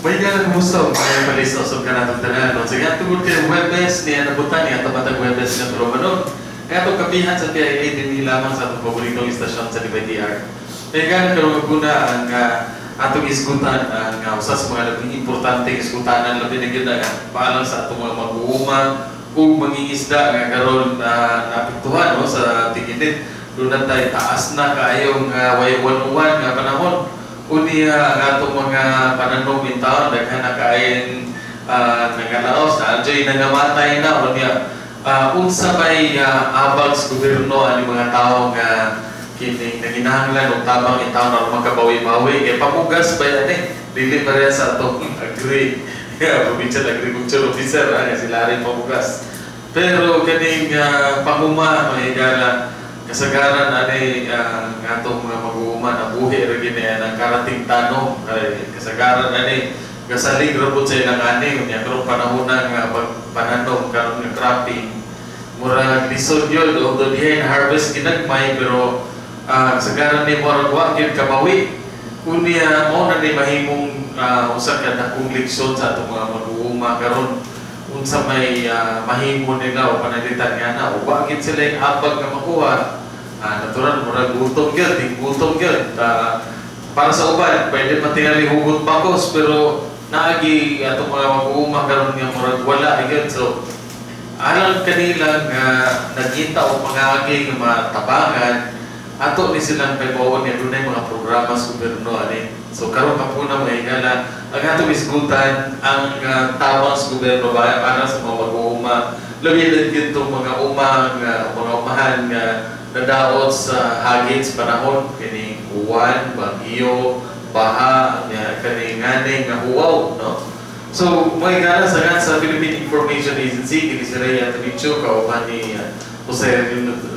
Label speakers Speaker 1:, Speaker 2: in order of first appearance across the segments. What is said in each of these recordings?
Speaker 1: May nga kumusta mga palis sa kanatong tanan, no? Sige, tungod kay Huwebes niya nabutan niya tabatag Huwebes nga tulobanon. Kaya itong Kapihan sa PIA din lamang sa atong paboritong istasyon sa DYTR. Kaya nga karong guna ang atong isgutan ang usa sa mga labing importante isgutanan, labi na gyud ang paalang sa atong mga mag-uuma ug mangingisda nga karon naapektuhan, no, sa tig-init. Doon na taas na kaayong way uwan nga panahon. Unya ang atong mga pananom in town daghan na kaayong nangalaos na adyoy nangamatay na. Unya unsa may abag sa gobyerno ani mga tawo nga kining nanginahanglan og tabang in town aron makabawi-bawi kay pamugas ba yan eh, dili pa rin sa atong agri provincial agriculture officer nga sila rin pamugas, pero kaning panguma, mga higala, kasagaran ani ang atong mga mag-uuma na buhi ra gini ang karating tanom kay kasagaran ani gasalig ra pud sa ilang ani. Unya karong panahon na nga pagpananom karon nga cropping, murag lisod yun, although dihay na harvest ginagmay, pero kasagaran ni murag wa gyud kabawi. Unya mao na ni mahimong usa ka dakong leksyon sa atong mga mag-uuma karon, unsa may mahimo nila o pananglitan nga na o wa gyud sila yung abag nga makuha. Natural murag gutom gyud, ting gutom gyud. Para sa uban pwede pa tingali hugot bakos, pero naagi atong mga mag-uuma karon nga murag wala gyud. So alang kanila nga nagita og pangagi nga matabangan, ato ni silang paibawon nga dunay mga programa sa gobyerno ani. So karon kapuna, mga higala, ang atong isgutan ang tabang sa gobyerno ba para sa mga mag-uuma, labi na gyud tong mga uma nga mga umahan nga nadaot sa hagit sa panahon kining uwan, bagyo, baha nya kaning ngani nga huwaw, no? So mga higala, sa Philippine Information Agency kini si Rhea Antonio kauban ni Jose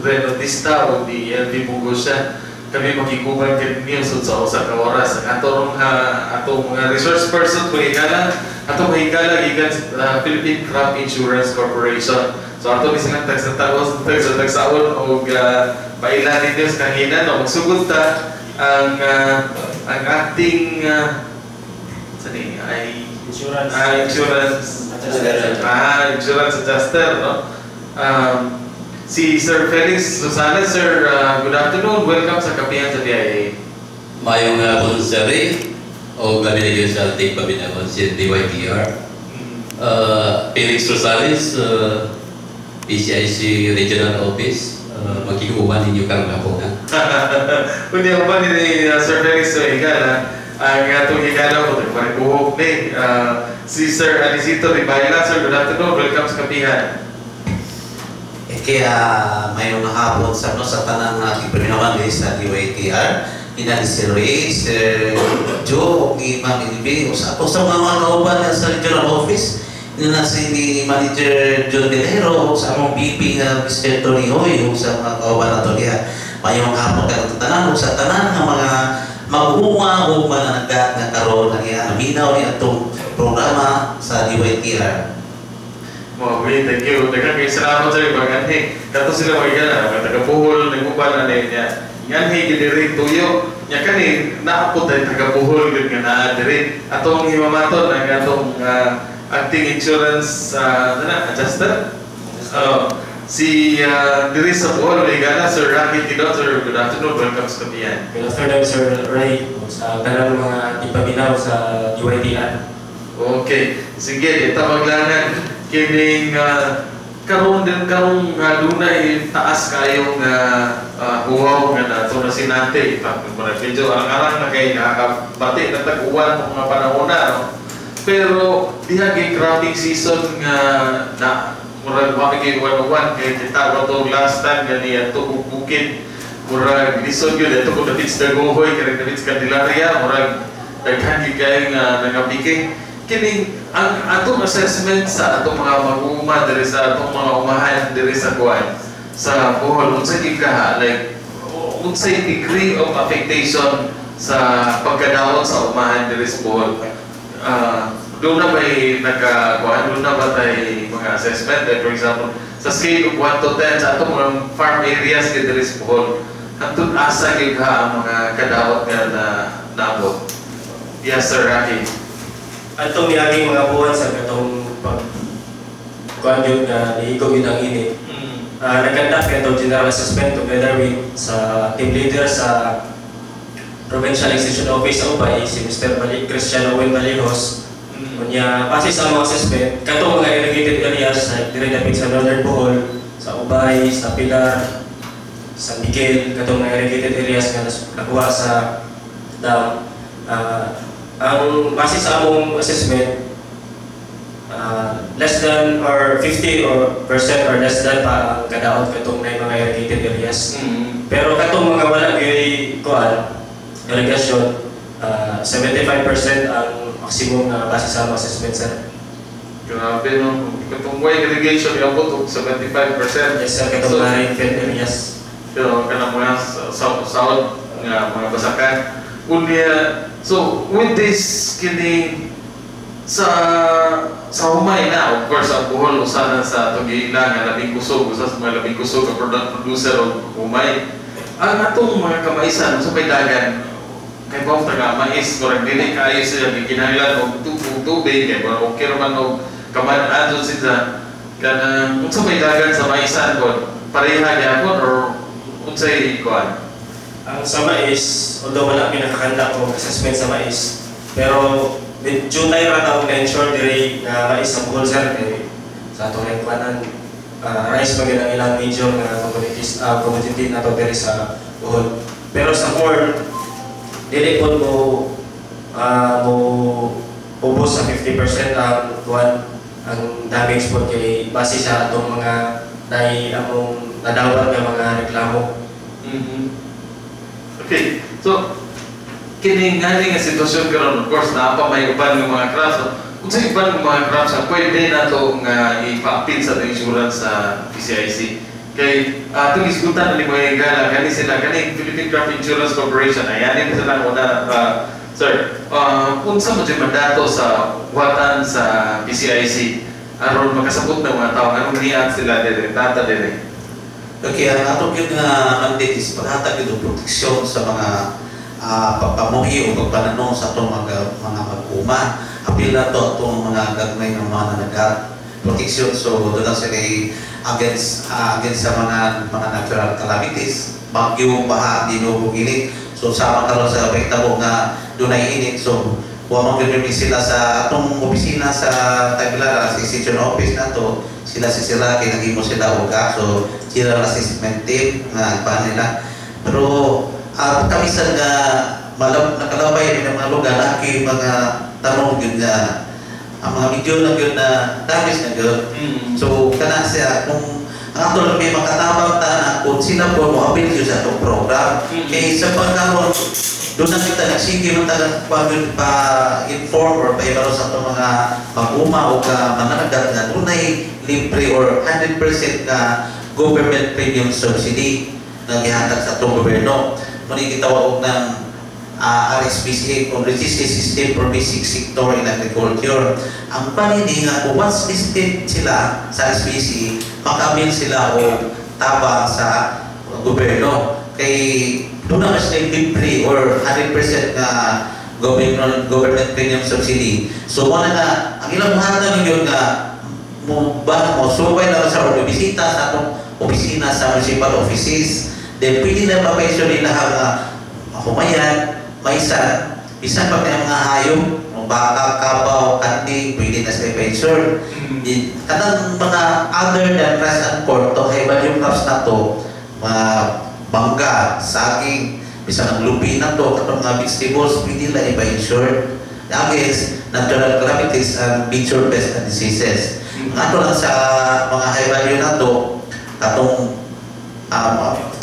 Speaker 1: Renotista o ni LV Bungosya. Kami makikuban kay sud sa usa ka oras. Ang atong atong mga resource person, mga higala, atong mga higala gikan sa Philippine Crop Insurance Corporation. So ato ni silang tagsa tagsa tagsa tagsaon og pailan ninyo sa kanginan, no? Magsugod ta ang acting sa ni ay
Speaker 2: Insurance.
Speaker 1: Insurance
Speaker 2: Adjuster.
Speaker 1: Insurance adjuster, no? Si Sir Felix Rosales. Sir, good afternoon. Welcome sa Kapihan sa PIA.
Speaker 3: Mayong hapon, Sir Ray, o gabi na yun sa ating paminawon si DYTR. Felix Rosales, PCIC Regional Office, magkikuha ninyo karong hapon na.
Speaker 1: Kundi ako pa ni Sir Felix, so higala, ang atong higala ko, tagparibuhok ni si Sir Anicito Ribaila. Sir, good afternoon. Welcome sa Kapihan.
Speaker 4: Eh, kaya mayong hapon sa no sa tanang ating paminawan diri sa DYTR ina ni Sir Ray, Sir Joe, ug ni Ma'am Ilby, o sa ako sa mga kauban sa regional office ina na si ni Manager John Delero ug sa among VP nga Mr. Tony Hoy ug sa mga kauban nato diha. Mayong hapon kay tanan ug sa tanan nga mga mag-uuma ug mananangga nga karon ang iya naminaw ni atong programa sa DYTR.
Speaker 1: Mo, wait, thank you. Daghang kay salamat sa ibang anhi. Kato sila mga higala, mga taga-Bohol, nag-uban na niya. Nganhi gid diri tuyo. Nya kani naapot ay taga-Bohol gid nga naa diri. Atong himamaton ang atong acting insurance na adjuster. Oh, si diri sa Bohol, mga higala, Sir Rocky Tidon. Sir, good afternoon. Welcome sa Kapihan.
Speaker 2: Good afternoon, Sir Ray. Sa tanan mga tigpaminaw sa DYTR.
Speaker 1: Okay, sige, ito maglangan kining karon din karong dunay taas kayong huwaw nga nato na sinate pa medyo arang-arang na kay nakakabati na tag-uwan ng mga panahon na, no? Pero diha kay cropping season nga na murag wa kay uwan-uwan kay kita to last time gani ato og bukid, murag lisod gyud ato kung dapit sa Dagohoy kay dapit sa Candelaria, murag daghan gyud kay nga nangapike. Kining ang atong assessment sa atong mga mag-uuma diri sa atong mga umahan diri sa kuan sa Bohol, unsa gyud ka like unsay degree of affectation sa pagkadaot sa umahan diri sa Bohol? Doon na may naka kuan, doon na ba tay mga assessment, like for example sa scale of 1 to 10 sa atong mga farm areas kay diri sa Bohol, hantod asa gyud ka ang mga kadaot nga na naabot? Yes, Sir Rocky.
Speaker 2: Atong niaging mga buwan sa katong pag kuan yun nga niigo gyud ang init. Nag-conduct kato general assessment together with sa team leader sa Provincial Extension Office sa Ubay, si Mr. Christian Owen Valijos. Unya, base sa mga assessment, katong mga irrigated areas like diri dapit sa Northern Bohol, sa Ubay, sa Pilar, San Miguel, katong mga irrigated areas nga nakuha sa dam. Ang base sa among assessment, less than or 50 or percent or less than pa ang kadaot katong na mga irrigated areas. Pero katong mga wala gyud kuan irrigation, 75% ang maximum na base sa among assessment, sir.
Speaker 1: Grabe, no? Katong way irrigation, iabot og 75%.
Speaker 2: Yes sir, katong
Speaker 1: So,
Speaker 2: mga rainfed areas.
Speaker 1: Pero kanang mga saud nga mga basakan. Unya, so with this kini sa humay na, of course, ang Bohol usa na sa tugiila nga labing kusog, usa sa mga labing kusog nga producer og humay. Ang atong mga kamaisan sa may dagan kay bawang taga mais, murag dili kaayo sila gikinahanglan og tubig kay murag okay ra man og kamad-an jud sila. Kanang unsa may dagan sa maisan kon, pareha gyapon or unsay kuan?
Speaker 2: Ang sa mais, although wala pinakakanda ko assessment sa mais, pero medyo tayo ra taong na-ensure diri nga mais ang Bohol, sir, kay sa atong kuanan, rice man gyud ang ilang major nga commodity nato diri sa Bohol. Pero sa corn, dili pod mo ubos sa 50% ang kuan, ang damage pod kay base sa atong mga nay among nadawat nga mga reklamo.
Speaker 1: Okay, so kini nga nga sitwasyon karon, of course naa pa may uban nga mga crops. So, unsay uban nga mga crops ang pwede nato nga ipa-appeal sa atong insurance sa PCIC? Kay atong isgutan ni mga higala kani sila kani Philippine Crop Insurance Corporation, ayan sila una. Sir, unsa mo jud mandato sa watan sa PCIC aron makasabot ng mga tao anong niat sila dire data dire?
Speaker 4: Okay, ang atong yun nga mandate is paghatag yun og proteksyon sa mga pagpamuhi o pagpananom sa atong mga mag-uma. Apil na to atong mga gagmay ng mga nanagat. Proteksyon, so doon na sila against sa mga natural calamities, bagyo, baha, dinubog, init. So sama karon sa pagtabo nga dunay init, so wa man gyud sila sa atong opisina sa Tagbilaran, sa extension office nato, sila si sila kay naghimo sila og so sila assessment team nga pa nila. Pero kami sa nga nakalabay ng mga lugar na kay mga tanong gyud nga ang mga medyo na gyud na damage na gyud. So kana siya kung ang ato lang may makatabang ta na kung sila po mo apil gyud sa atong program. Kay sa pagkaron doon na kita nagsige man ta pa pa inform or paibalo sa atong mga mag-uma o ka mananagat nga dunay libre or 100% na government premium subsidy na gihatag sa atong gobyerno. Muna gitawag og ng RSBCA o Registry System for Basic Sector in Agriculture. Ang panini nga kung once listed sila sa RSBCA, maka-avail sila og tabang sa gobyerno. Kay doon na sila libre or 100% nga government premium subsidy. So mo na nga ang ilang buhaton ninyo nga mo ba mo subay lang sa or bisita sa atong opisina sa municipal offices. Then pwede na pa-pension nila nga humayan, maisan, bisan pa kaya mga hayop, mga baka, kabaw, kanding, pwede na sa pension. Di, kanang mga other than rice and corn, to high value crops na to, mga bangga, saging, bisan ang lupi na to, katong mga vegetables, pwede na ipa-insure against natural calamities and major pests and diseases. Ang ato lang sa mga high value na to, katong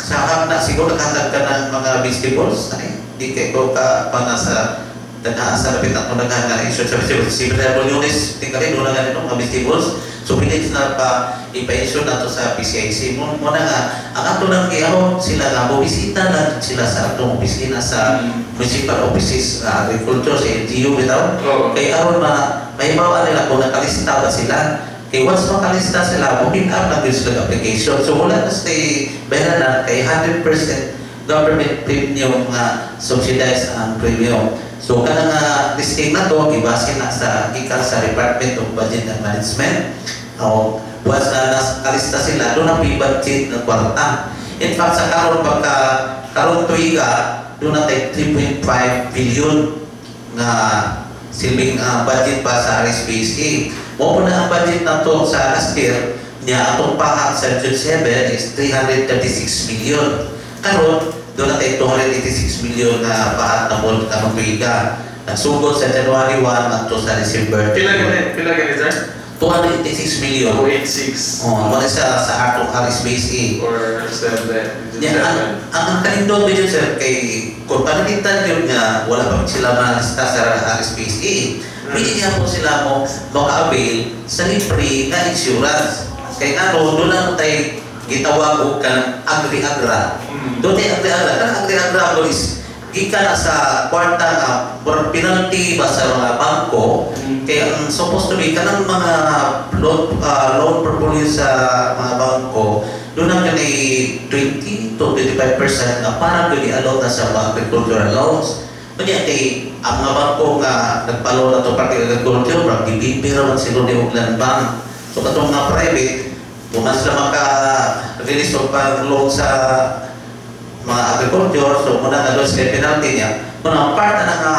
Speaker 4: sa hap na siguro naghatag ka ng mga vegetables, ay, di kay ko ka pa nasa daghan sa lapit ako daghan nga insure sa vegetables. Si Lunes, tingkali doon na ganito mga vegetables. So pilit na pa ipa-insure na to sa PCIC. Mo na nga ang ato lang giahon sila nga bobisita na sila sa atong opisina sa municipal offices, agriculture sa LGU bitaw. Kay aron ma mahibaw nila kung nakalista ba sila. Kay once makalista sila, mo-fill up na gyud sila application. So wala na sila bayaran na kay 100% government premium nga subsidized ang premium. So kanang listing na to gibase na sa gikan sa Department of Budget and Management. O once na nakalista sila, doon ang budget ng kwarta. In fact, sa karon, pagka karon tuiga, doon na tayo 3.5 billion nga silbing budget pa sa RSBC. Mao po na ang budget na to sa last year niya, atong pahat sa June 7 is 336 million. Karon, doon na tayo 286 million na pahat na mo karong tuiga. Nagsugod sa January 1 up to sa December.
Speaker 1: Pila gani? Pila gani, sir?
Speaker 4: 286 million.
Speaker 1: 286.
Speaker 4: Oh, wala sa atong RSBC.
Speaker 1: Or 7.
Speaker 4: Yeah, ang kanindot medyo, sir, kay kung panalitan yun nga wala pa sila malista sa RSBC, pwede niya po sila mo maka-avail sa libre nga insurance. Kay ano, doon lang tayo gitawag og kanang agri-agra. Doon tayo agri-agra. Kanang agri-agra po is gikan na sa kwarta nga murag penalty ba sa mga bangko, kay ang supposed to be kanang mga loan portfolio sa mga bangko, doon ang kani 20 to 25% nga para gyud i-allot na sa mga agricultural loans. Kunya kay ang mga bangko nga nagpa-loan na to para agriculture, murag DBP ra man sila ni og land bank. So katong mga private, kung sila maka-release og pang loan sa mga agriculture, so muna nga doon sila penalty niya. Muna part na nga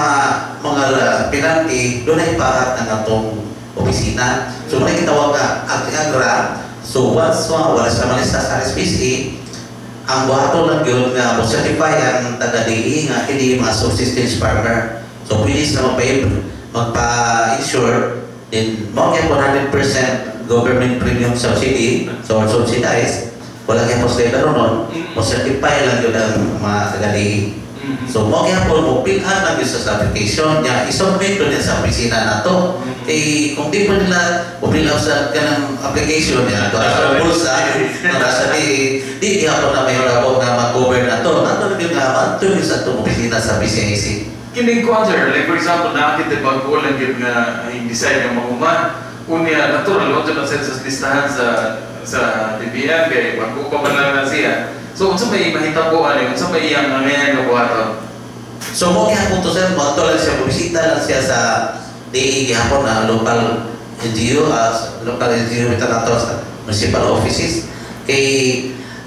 Speaker 4: mga penalty, doon ay pahat na nga atong opisina. So muna gitawag nga agri-agra. So once wala sila malista sa RSPC, ang buhaton lang yun nga mo certify ang taga-DA nga kini mga subsistence farmer. So pwede sila magpa-insure, then mao kaya 100% government premium subsidy, so subsidized, wala kaya po sila nun, mo certify lang yun ang mga taga-DA. So mo kaya po mo fill up lang yun sa application niya, i-submit ko niya sa opisina na to. Eh, kung di po nila mo fill up sa kanang application niya, doon sa bulsa, doon sa di, di gihapon na may rabo nga mag-cover na to. Nato lang yun nga, maadto yun sa itong opisina sa PCIC.
Speaker 1: Kining kuan, sir, like for example, nakakita bago lang yun nga decide nga mahuman. Unya, natural, wala na sa listahan sa DBM kay bago pa man lang na siya. So unsa may mahitabo ani, unsa may iyang ngayon nga buhaton?
Speaker 4: So mo gihapon to, sir, mo lang siya, bumisita lang siya sa DA gihapon na local NGO, as local NGO ito nato sa municipal offices. Kay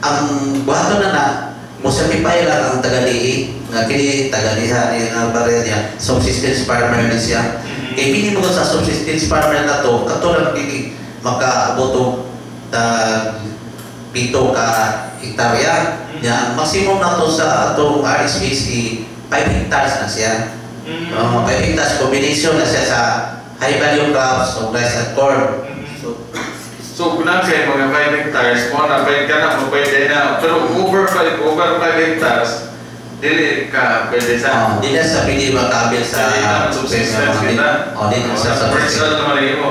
Speaker 4: ang buhaton na na, mo certify lang ang taga-DA nga kini taga-diha ni nga barya niya, subsistence farmer ni siya. Kay pili mo sa subsistence farmer na to, kato lang dili makaabot og tag 7 ka hektarya. Nya ang maximum na to sa atong RSBC 5 hectares na siya. 5 hectares combination na siya sa high value crops o rice and corn. So,
Speaker 1: So kung na kay mga 5 hectares mo na pwede ka na mo pwede na, pero over 5 hectares dili ka pwede sa
Speaker 4: di na sa pili maka-avail sa
Speaker 1: Dili na subsistence kita.
Speaker 4: Oh, di na sa
Speaker 1: Commercial
Speaker 4: subsistence.
Speaker 1: naman imo.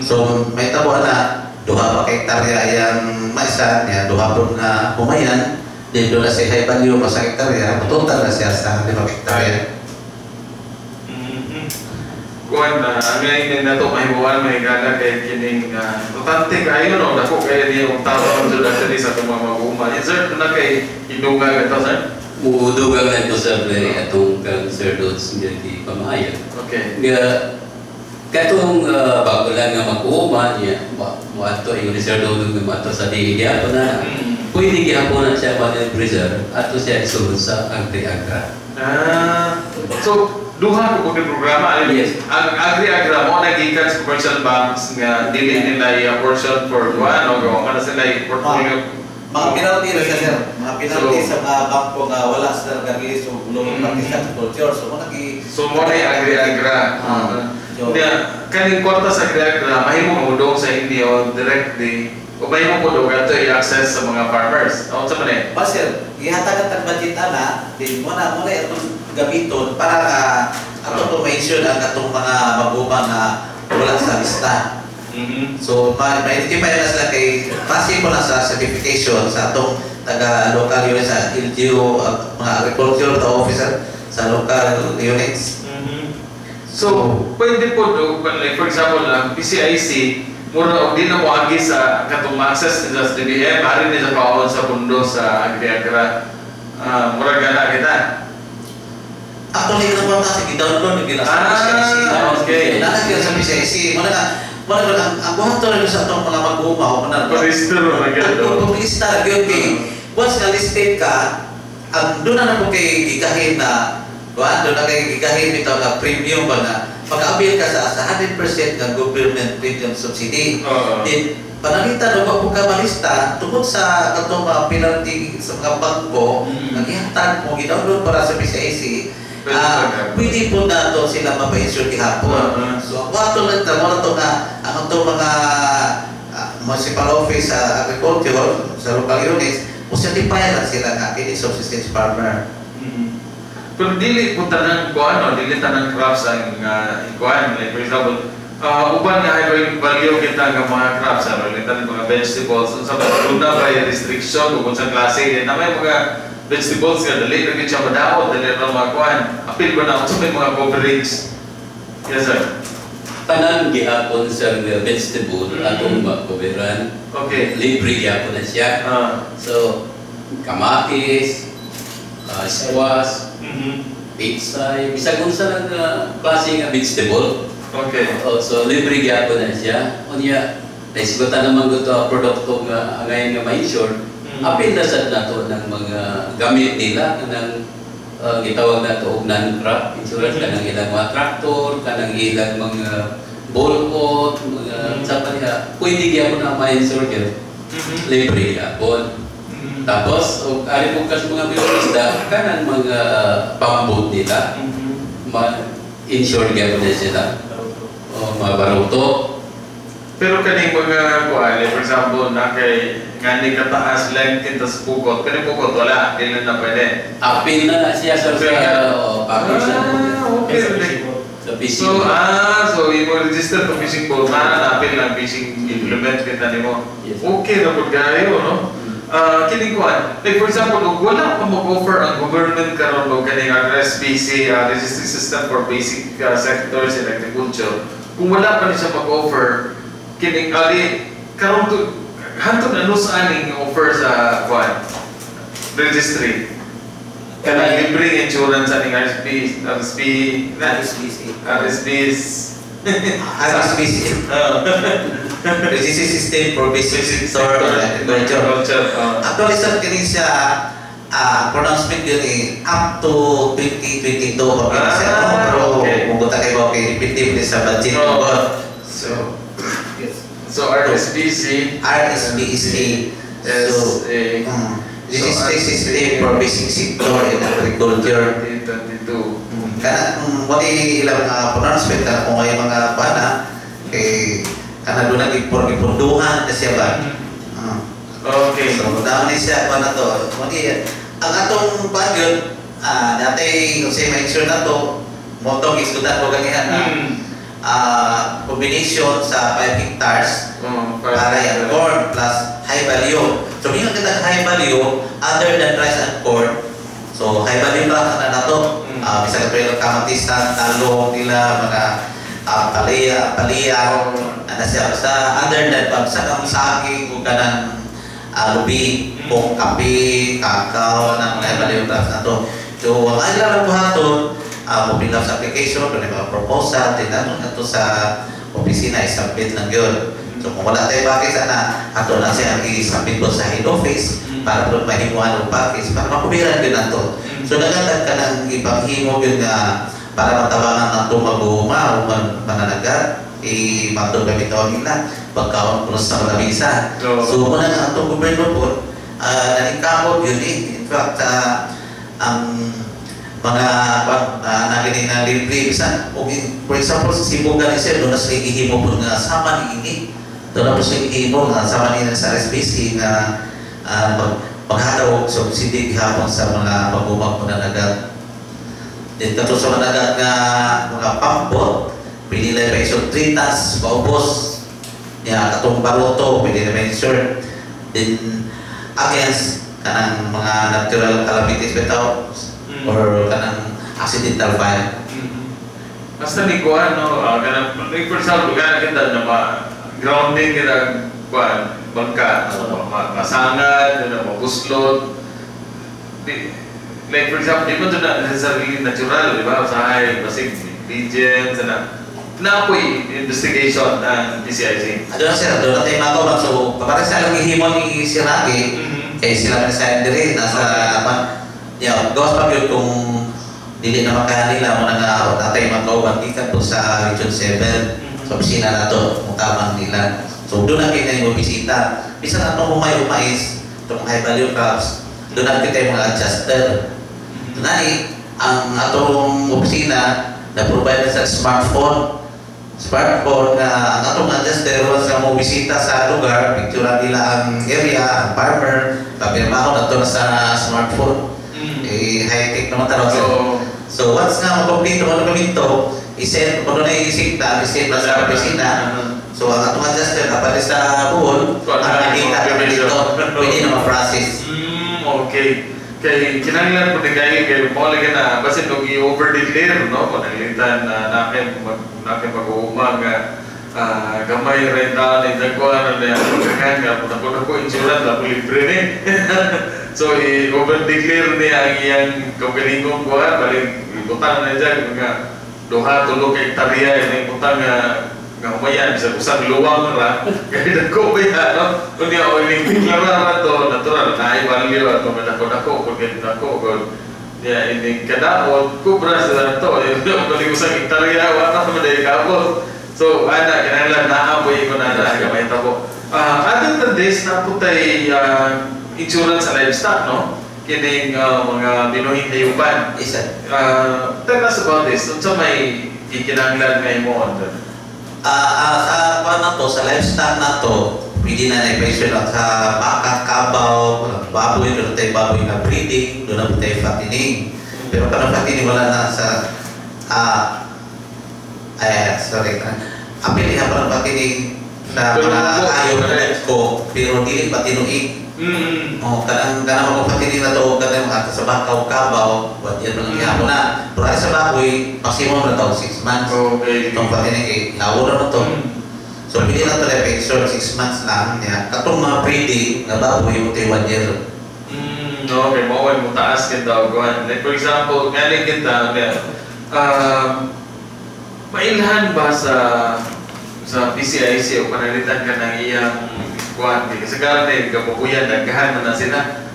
Speaker 4: So may tabo na duha pa ka hektarya yang maisan niya, duha po na humayan, din doon na siya high value pa sa hektarya, total na siya sa 5 hektarya.
Speaker 1: Kuan na ngayon na to mahibuan may gana kay kining importante kayo, no, dako kay ni og tao ang jud actually sa atong mga mag-uuma. Yes, sir, na kay idungan ito, sir.
Speaker 3: Muudugang na ito, sir, eh, atong kang Sir Dodds nga di pamahayag. Nga katong bago lang nga mag-uuma niya, moadto ingon ni Sir Dodong nga moadto sa DA gihapon na. Pwede gihapon na siya ma-libre, sir, ato siya isulod sa Agri-Agra.
Speaker 1: Ah, so duha ko kung programa ani.
Speaker 3: Yes.
Speaker 1: Ang Agri-Agra mo nagikan sa commercial banks nga dili nila i-portion for kuan o gawa man na sila i-portfolio.
Speaker 4: Mga penalty na siya, sir. Mga penalty
Speaker 1: So-
Speaker 4: sa mga bangko nga wala sila nag-release og loan practice agriculture. So mo nagi
Speaker 1: So mo na yung Agri-Agra.
Speaker 4: So,
Speaker 1: Niya, kaning kwarta sa Agri-Agra, mahimo mo dong sa inyo directly o mahimo mo dong ato i-access sa mga farmers. O sa man eh?
Speaker 4: Ba sir, gihatagan tag budget ana, din mo na itong gamiton para nga ato to ma-ensure ang atong mga mag-uuma na wala sa lista. So, ma-identify na sila kay base mo na sa certification sa atong taga local unit sa LGU, mga agriculture officer sa local units.
Speaker 1: So, pwede po do, like for example, ang PCIC, mura og di na mo agi sa katong ma-access nila sa DBM, ari nila sa paon sa pundo sa Agri-Agra. Ah, mura gana kita.
Speaker 4: Actually, ang kwarta sa gi-download ni gila sa PCIC. Naa gyud sa PCIC. Mao na mao na ang buhaton rin sa atong mga mag-uuma o na
Speaker 1: Register na gyud.
Speaker 4: Ang pag-lista gyud kay once nga listed ka, ang doon na po kay gigahin na kuan, doon na kay gigahin bitaw nga premium ba nga pag-avail ka sa 100% nga government premium subsidy. Then pananglitan o po ka malista tungod sa katong mga penalty sa mga bangko nga gihatag mo, gi-download para sa PCIC,
Speaker 1: Pwede pa.
Speaker 4: Pwede po nato sila mapa-insure gihapon. So ang wato lang ta mo na to nga ang atong mga municipal office sa agriculture sa local units mo certify lang sila nga kini subsistence farmer.
Speaker 1: Pero dili po tanang kuan, no, dili tanang crops ang ikuan. Like for example, uban nga high value kita nga mga crops, ano, like tanang mga vegetables, unsa ba doon na ba yung restriction kung sa klase kay na may mga vegetables nga dali ra gyud siya madaot, dali ra mga kuan. Apil ba na unsa may mga coverage? Yes, sir.
Speaker 3: Tanan gihapon sa nga vegetable atong makoberan. Libre gihapon na siya. So, kamatis, squash, pechay, bisag unsa lang nga klase nga vegetable. Oh, so libre gyapon na siya. Unya, naisgutan naman ko to produkto nga ngayon nga ma-insure. Apil na sad nato ng mga gamit nila kanang gitawag nato og non-crop insurance, kanang ilang mga traktor, kanang ilang mga bolot, mga sa pa niya, pwede gyapon na ma-insure gyud. Libre gyapon. Tapos, og ari mo kas mga isda, kanang mga pambot nila, ma-insure gyapon na sila. O mga baruto.
Speaker 1: Pero kaning mga kuan, like for example, na kay ngani kataas length kita sa pukot, kaning pukot wala, dili na pwede.
Speaker 3: Apil na na siya sa
Speaker 1: Apil na.
Speaker 3: Oh, package na.
Speaker 1: Ah, okay.
Speaker 3: Sa fishing.
Speaker 1: So, so imo register to fishing boat na napil lang fishing implement kita nimo.
Speaker 3: Yes.
Speaker 1: Okay na pud kayo, no? Ah, kining kuan. Like for example, kung wala pa mag-offer ang government karon og kaning RSBC, Registry System for Basic Sectors in Agriculture, kung wala pa ni siya mag-offer kining ali karon to hantod ano sa aning offer sa kuan registry kanang libreng insurance aning RSB RSB na
Speaker 4: RSBC.
Speaker 1: RSB.
Speaker 4: RSBC. Registry System for Basic Sector of Agriculture.
Speaker 1: Agriculture.
Speaker 4: Actually, sir, kini siya pronouncement yun eh, up to 2022 pa kini siya, no? Pero kung buta kayo okay, depende sa budget. So, yes.
Speaker 1: So RSBC.
Speaker 4: RSBC.
Speaker 1: S
Speaker 4: So,
Speaker 1: A
Speaker 4: Registry System for Basic Sector in Agriculture.
Speaker 1: 2022.
Speaker 4: Kana wala ilang pronouncement kana kung ay mga pana kay kana doon na gipunduhan na siya ba. So damo ni siya kuan na to. Wala ang atong kuan yun, dati kung siya ma-insure na to, motong isgutan ko ganihan na combination sa 5 hectares
Speaker 1: Oh,
Speaker 4: para yung corn plus high value. So, mingon kita high value other than rice and corn. So, high value lang na nato. Bisan ka pero kamatisan, talong nila, mga palaya, palaya, ano siya, basta other than pag sa kang saging o kanang lubi, kung kape, kakao, ng high value crops na to. So, ang ilang lang buhaton, mo up sa application, kung may mga proposal, din nato nato sa opisina, isubmit lang yun. So kung wala tayo package, ana, ato na siya i-submit ko sa head office para po mahimuan og package para makubiran yun nato. So nagatag ka ng ipanghimo yun nga para matabangan nato mag-uuma o mananagat, i-matod kami tawag nila pagkaon ko sa lamisa. So muna nga atong gobyerno po, naningkamot yun eh. In fact, ang mga nagini na libre bisan og for example sa Cebu gani sir, doon na sila gihimo po nga sama ni ini, doon na po sila gihimo nga sama ni sa RSBC nga maghatag og subsidy gihapon sa mga mag-umag mananagat. Then kato sa managat nga mga pambot, pwede lang may insure 3 tons paubos niya, katong baroto pwede na may insure then against kanang mga natural calamities bitaw or kanang accidental fire.
Speaker 1: Basta ni kuan no, kanang like for example, kana kita na ma grounding kita kuan bangka, no, masangad, na mabuslot. Di, Like for example, di man to na necessarily natural, di ba? Usahay, basig ingredients, ana. Naa po'y investigation ang PCIC.
Speaker 4: Aduna sir, doon natin mga. So, kapatid sa lang gihimo ni si Ragi, kay sila man sa diri nasa man ya, gawas pa gyud kung dili na makaya nila mo na nga natay mga gikan po sa Region 7 sa opisina nato kung tamang nila. So doon na kayo mo bisita. Bisan atong humay umais, itong high value crops, doon na kita yung mga adjuster. Tunay, ang atong opisina na provide sa smartphone. Smartphone na ang atong adjuster once nga mo bisita sa lugar, picture nila ang area, ang farmer, papirmahon na to na sa smartphone. Eh, high-tech naman tanaw sir. So once nga makomplito mo dokumento, i-send ko na i-isita, i-send na sa opisina. So ang atong adjuster kapag sa Bohol,
Speaker 1: So,
Speaker 4: ang nakita kami dito, pwede na ma-process.
Speaker 1: Okay. Kay kinahanglan po ni kayo kay mo lagi na basin og i-over declare, no, kung nalitan na nakin mag-uuma nga gamay rin taon ni dagkuan na pagkakan nga kung ako insurance na libre ni. So i-over declare niya ang iyang kaugalingong kuan, balik ibutang na dyan mga 2-3 ka hektarya ini butang nga nga humayan bisag usang luwang ra kay dagko ba ya, no? Unya o ining deklara ra to, natural naay value ato madako-dako kung dako kung ya ining kadaot kubra sa to balik usang hektarya wa na man dai kaabot. So ana kinahanglan naa po ko na na gamay tabo. Other than this, naa po tay insurance sa livestock, no, kining mga binuhing hayupan.
Speaker 4: Isa.
Speaker 1: Tell us about this. Unsa may gikinahanglan nga imong?
Speaker 4: Sa kuan na to, sa livestock na to, pwede na na-pension at sa baka, kabaw, baboy, doon tayo baboy na breeding, doon na tayo fattening. Pero kanang fattening wala na sa ay, sorry. Apil niya parang fattening sa
Speaker 1: Pero
Speaker 4: mga
Speaker 1: po,
Speaker 4: ayaw na ko, pero dili pa tinuig. Oh, kanang kanang mga fattening na to, kanang mga sa baka o kabaw, 1 year lang gihapon na. Pero ay sa baboy, maximum na to 6 months. Itong fattening kay lawon na to. So pwede na to na pension 6 months lang niya. Katong mga breeding na baboy mo tayo 1 year.
Speaker 1: Okay, mo ay mo taas kita og kuan. Like for example, galing kita na mailhan ba sa PCIC o panalitan ka ng iyang kuan kay kasagaran eh kabukuyan daghan man na sila.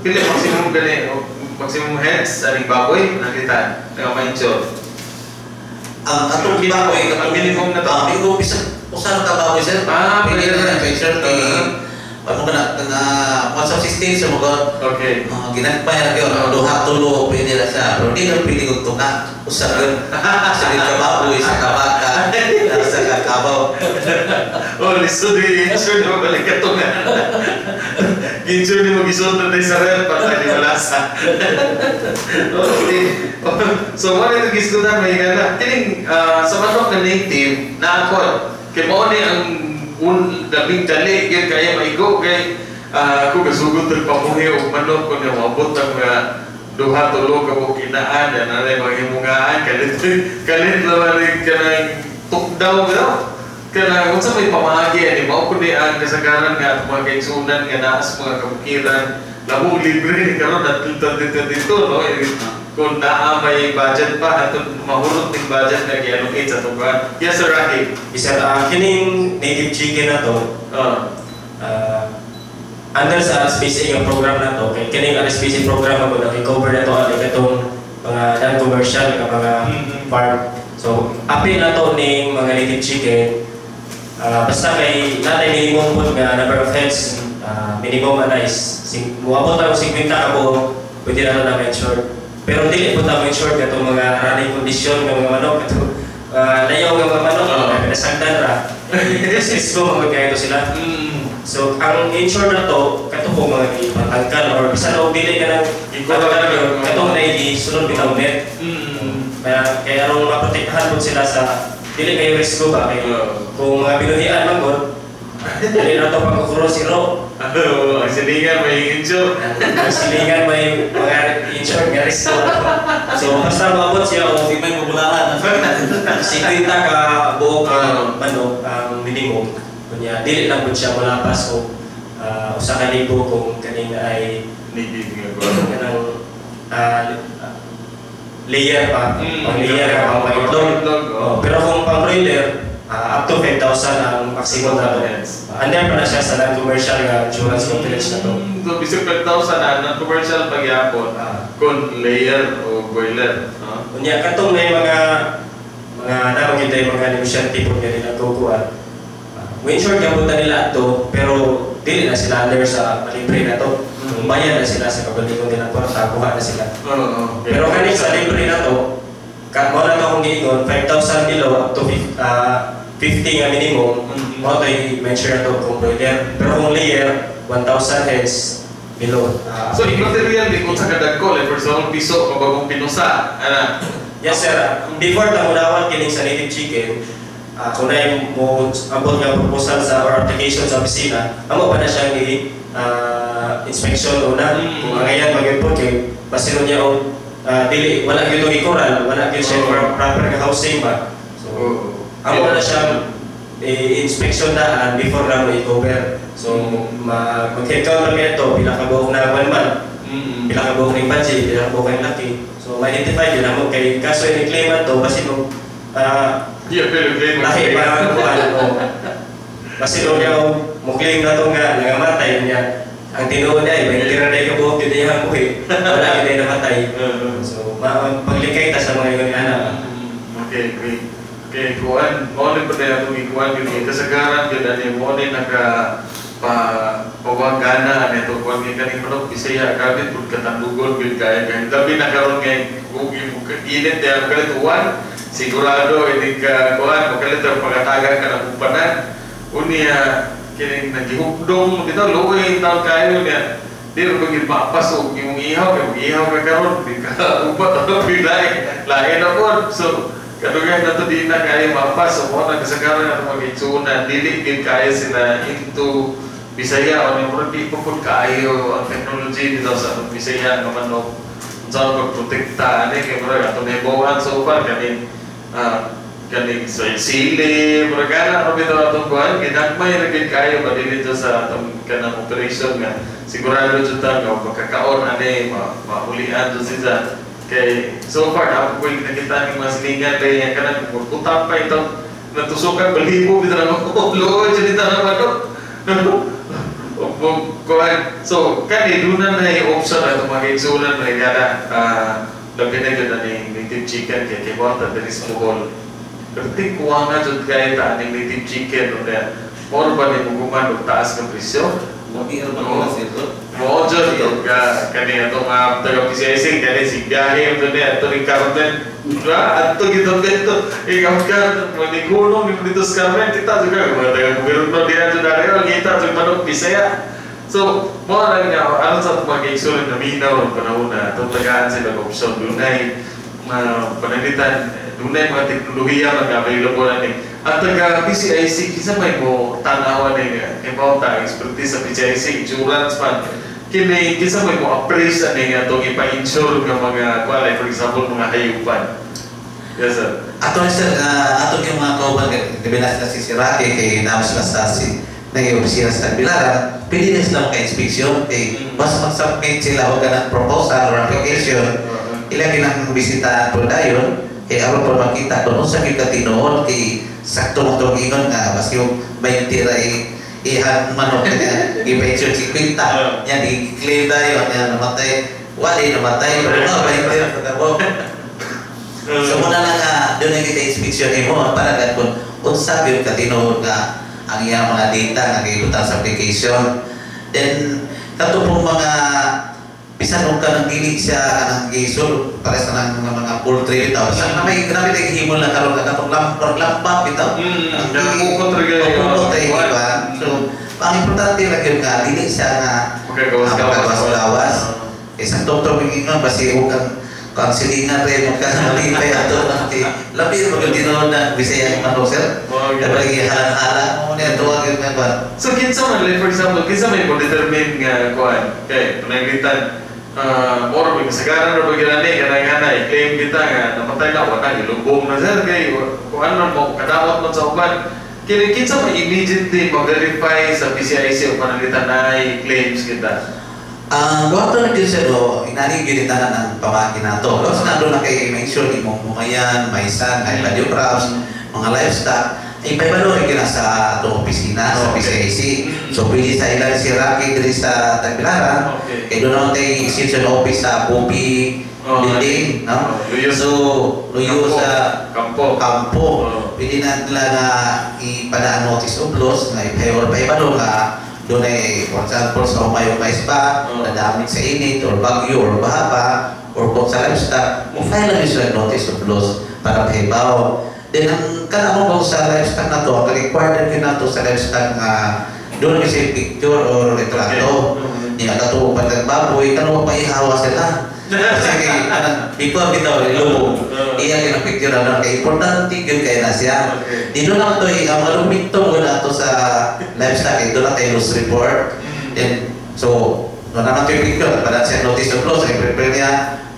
Speaker 1: Pili maximum gani o maximum heads aning baboy nakita nga ma-insure?
Speaker 4: Ang atong baboy,
Speaker 1: Ang minimum na to.
Speaker 4: Ang minimum bisan usa ka baboy, sir. Pwede
Speaker 1: pwede
Speaker 4: na
Speaker 1: na.
Speaker 4: na pension kay ano ka na nga 116 sa mga ginagpay ra kayo duha tulo pwede na siya. Pero di na pwede kog tunga usa ka sa ka baboy, sa ka baka, sa ka kabaw.
Speaker 1: Oh, lisod i-insure mo balik ka tunga. Insure ni mo gisulod na sa ref para di malasa. Okay. So what ito gisgutan may gana. Kining sa manok na native na ako kay mao ni ang un labing dali gyud kaya maigo kay ako gasugod og pamuhi og manok kun moabot ang mga 2-3 ka buok inaan yan na mga himungaan kalit kalit naman ni kanang tukdaw daw kanang unsa may pamaagi ani mao pud ni ang kasagaran nga mga kaigsunan nga naa sa mga kabukiran labo libre ni karon until 2022, no? Kung naa may budget pa ato mahurot ning budget nga gi-allocate sa tungkol. Yes, Sir Rocky.
Speaker 2: Bisan kining native chicken na to, under sa RSBC yung program na to, kay kining RSBC program ako naki-cover na to ali katong mga non-commercial nga mga farm. So, apil na to ning mga native chicken. Basta kay natay minimum po nga number of heads, minimum na is muabot ang 50 ka buok, pwede na to na ma-insure. Pero dili po ta ma-insure katong mga running condition nga mga manok katong layaw nga mga manok, nasagdan ra. Kasi ko mga kaya sila. So, ang insure na to, kato po mga ipatangkal or bisan og dili ka nang
Speaker 1: Ikaw
Speaker 2: katong katong na isunod bitaw net. Kaya kaya aron maprotektahan po sila sa dili kayo risiko ba kay kung mga binuhian man gud dili na to pagkukuro siro.
Speaker 1: Ano, ang silingan may insure.
Speaker 2: Ang silingan may mga insure nga risiko. So basta maabot siya og
Speaker 4: Di may mabulahan.
Speaker 2: 50 ka buok ka manok ang minimum. Kunya dili lang pud siya molapas og 1,000 kung kaning ay
Speaker 1: Native nga ko.
Speaker 2: Kanang layer pa, pang layer ka pang paitlog.
Speaker 1: Itlog, oh.
Speaker 2: Oh, pero kung pang broiler, up to 5,000 ang maximum na to. Under pa na siya sa non-commercial nga insurance coverage na to.
Speaker 1: So, bisag 5,000 na, non-commercial pagyapon, kung layer o broiler. No?
Speaker 2: Unya katong may mga namang yun tayo mga negosyante po nga nila kukuan. We insure gyapon ta nila ato, pero dili na sila under sa libre na to. Bayad na sila sa kagalingon nilang kwarta, kuha na sila.
Speaker 1: Oo.
Speaker 2: Pero kani sa libre na to, ka mao na to akong giingon, 5,000 below up to 50 nga minimum, mao to'y mention na to kung broiler. Pero kung layer, 1,000 heads below.
Speaker 1: So, immaterial di kung sa kadagko, like for example, piso, kabagong pinusa, ana.
Speaker 2: Yes, sir. Before ta munawat kining sa native chicken, kung na mo abot nga proposal sa or application sa opisina, amo pa na siyang i inspection una. Kung angayan magyud po kay basin niya og dili wala gyud og ikoral, wala gyud siya proper nga housing ba. So amo na siyang i-inspection daan before na mo i-cover. So mag-head count na ito, pila ka buok na one month, pila ka buok ning budget, pila ka buok ning laki. So ma-identify din namo kay kaso ini claim ato basin og
Speaker 1: Yeah, pero claim mo.
Speaker 2: lahi pa ang kuan o basin og yaw mo claim na to nga nangamatay niya. Ang tinuod ay 20 ra day ka buok gyud iyang buhi. Wala gyud ay namatay. So paglikay ta sa mga ingon ana.
Speaker 1: Okay. Okay, kuan, mo ni pa atong ikuan yun, kasagaran yun, ani mo ni naka pa pawagana ani to kuan nga kaning manok Bisaya gamit pud katandugon gyud kaya kay labi na karon nga kung imo init diha kalit uwan, sigurado ini ka kuan makalit ang pagatagan ka ng upanan unya kining nagihupdong bitaw luoy taon kayo niya di ra gyud mapas og imong ihaw kay ihaw ka karon di ka upat o lain lain na pod. So kadugayan na to di na kayo mapas, so mo na kasagaran na mga igsuonan dili gid kayo sila into Bisaya o ni murag di pa pud kaayo ang technology dito sa atong Bisaya nga manok unsa ang pagprotekta ani kay murag atong nahibaw-an so far kaning kaning sa sili murag ana ra bitaw atong kuan ginagmay ra gid kaayo ba dili dito sa atong kanang operation nga sigurado jud ta nga pagkakaon ani mahulian jud sila kay so far ako ko nakita ning mga silingan kay ang kanang putang pa ito natusukan balibo bitaw na luoy jud ito na manok. Kuan so kani duna na yung option na itong mga igsuonan na gana labi na gyud ani native chicken kay kay mo ta diri sa Bohol pero ti kuha nga jud kay ta aning native chicken no kaya moro ba ni muguman og taas ng presyo.
Speaker 4: Labi ra ba nila sir?
Speaker 1: Mo jud og kani atong taga PCIC kani si biyahe mo ni ato ni Carmen ra ato gid dito ikaw ka maniguno mi dito sa Carmen kita juga mga taga gobyerno diha jud ari kita jud manok Bisaya. So mo na nga aron sa atong mga igsuon na minaw ang panahon na atong tagaan sila og option dunay mga pananglitan dunay mga teknolohiya man available ani at taga PCIC kinsa may mo tan-awan ni nga ibaw ta expertise sa PCIC insurance man kini kinsa may mo appraise ani nga atong ipa-insure nga mga kuan, like for example mga hayupan? Yes, sir.
Speaker 4: Ato sir, ato yung mga kauban gabi na sila si Sirake kay naman sila sa si nag-opisina sa Tagbilaran, pwede na sila maka-inspection kay mas mag-submit sila og kanang proposal or application ila kinang bisitahan po dayon kay aron po makita kung unsa gyud ka tinuod kay sakto mo tong ingon nga maski yung 20 ra ihang manok nga gipa-insure 50 nya di-claim dayon nya namatay wala namatay pero no 20 ra kadabo. So muna na nga doon na kita inspection nimo para gad kung unsa gyud ka tinuod nga ang iyang mga data nga gibutan sa application. Then kato pong mga bisan og kanang dili siya kanang gisol para sa nang mga poultry bitaw sa na may grabe tay himol na karon ka katong lampak lampak bitaw.
Speaker 1: Nakukot ra gyud.
Speaker 4: Nakukot ra gyud ba? So ang importante ra gyud nga dili siya nga
Speaker 1: Makagawas-gawas.
Speaker 4: Makagawas-gawas. Kay sa doktor miingon basi og kang kang silingan rin mo ka malipay ato nang ti labi mo gyud tinuod na Bisaya ang manok sir. Dapat lagi halang-halang mo niya tuwag gyud nga ba.
Speaker 1: So kinsa man like for example kinsa may mo determine nga kuan kay pananglitan moro may kasagaran ra ba gyud ani kanang ana i-claim kita nga napatay na wala gilubong na sir kay kuan man mo kadaot man sa uban kini kinsa may immediately ma-verify sa PCIC o pananglitan na claims kita?
Speaker 4: Ang buhaton na gyud, sir, o inani gyud tanan ang pamagi nato. Gawas na doon na kay ma-insure imong mumayan, maisan, ay value crops, mga livestock, ay pahibalo rin na sa atong opisina sa PCIC. So pwede sa ilan si Rocky diri sa Tagbilaran. Kay doon naman tayo extension office sa Bupi building, no?
Speaker 1: Oh, luyo.
Speaker 4: So, luyo
Speaker 1: Kampo.
Speaker 4: sa
Speaker 1: Kampo.
Speaker 4: Kampo. Pwede na nila na ipadaan notice of loss na or pahibalo nga doon ay, for example, sa umayong mais ba, na-damage sa init or bagyo or baha pa, or kung sa livestock, mo file lang sila notice of loss para pahibaw. Then, ang kana mo kung sa livestock na to, ang required yun na to sa livestock nga doon kasi picture or retrato. Niya kato pag baboy, kano pa ihawa sila. Kasi kay anang before bitaw ilubog. Iya kay picture na kay importante gyud kay na siya. Dito lang to ang mga dokumento mo na to sa livestock kay doon na kay loss report. Then so doon na to yung picture para siya notice of loss ay prepare niya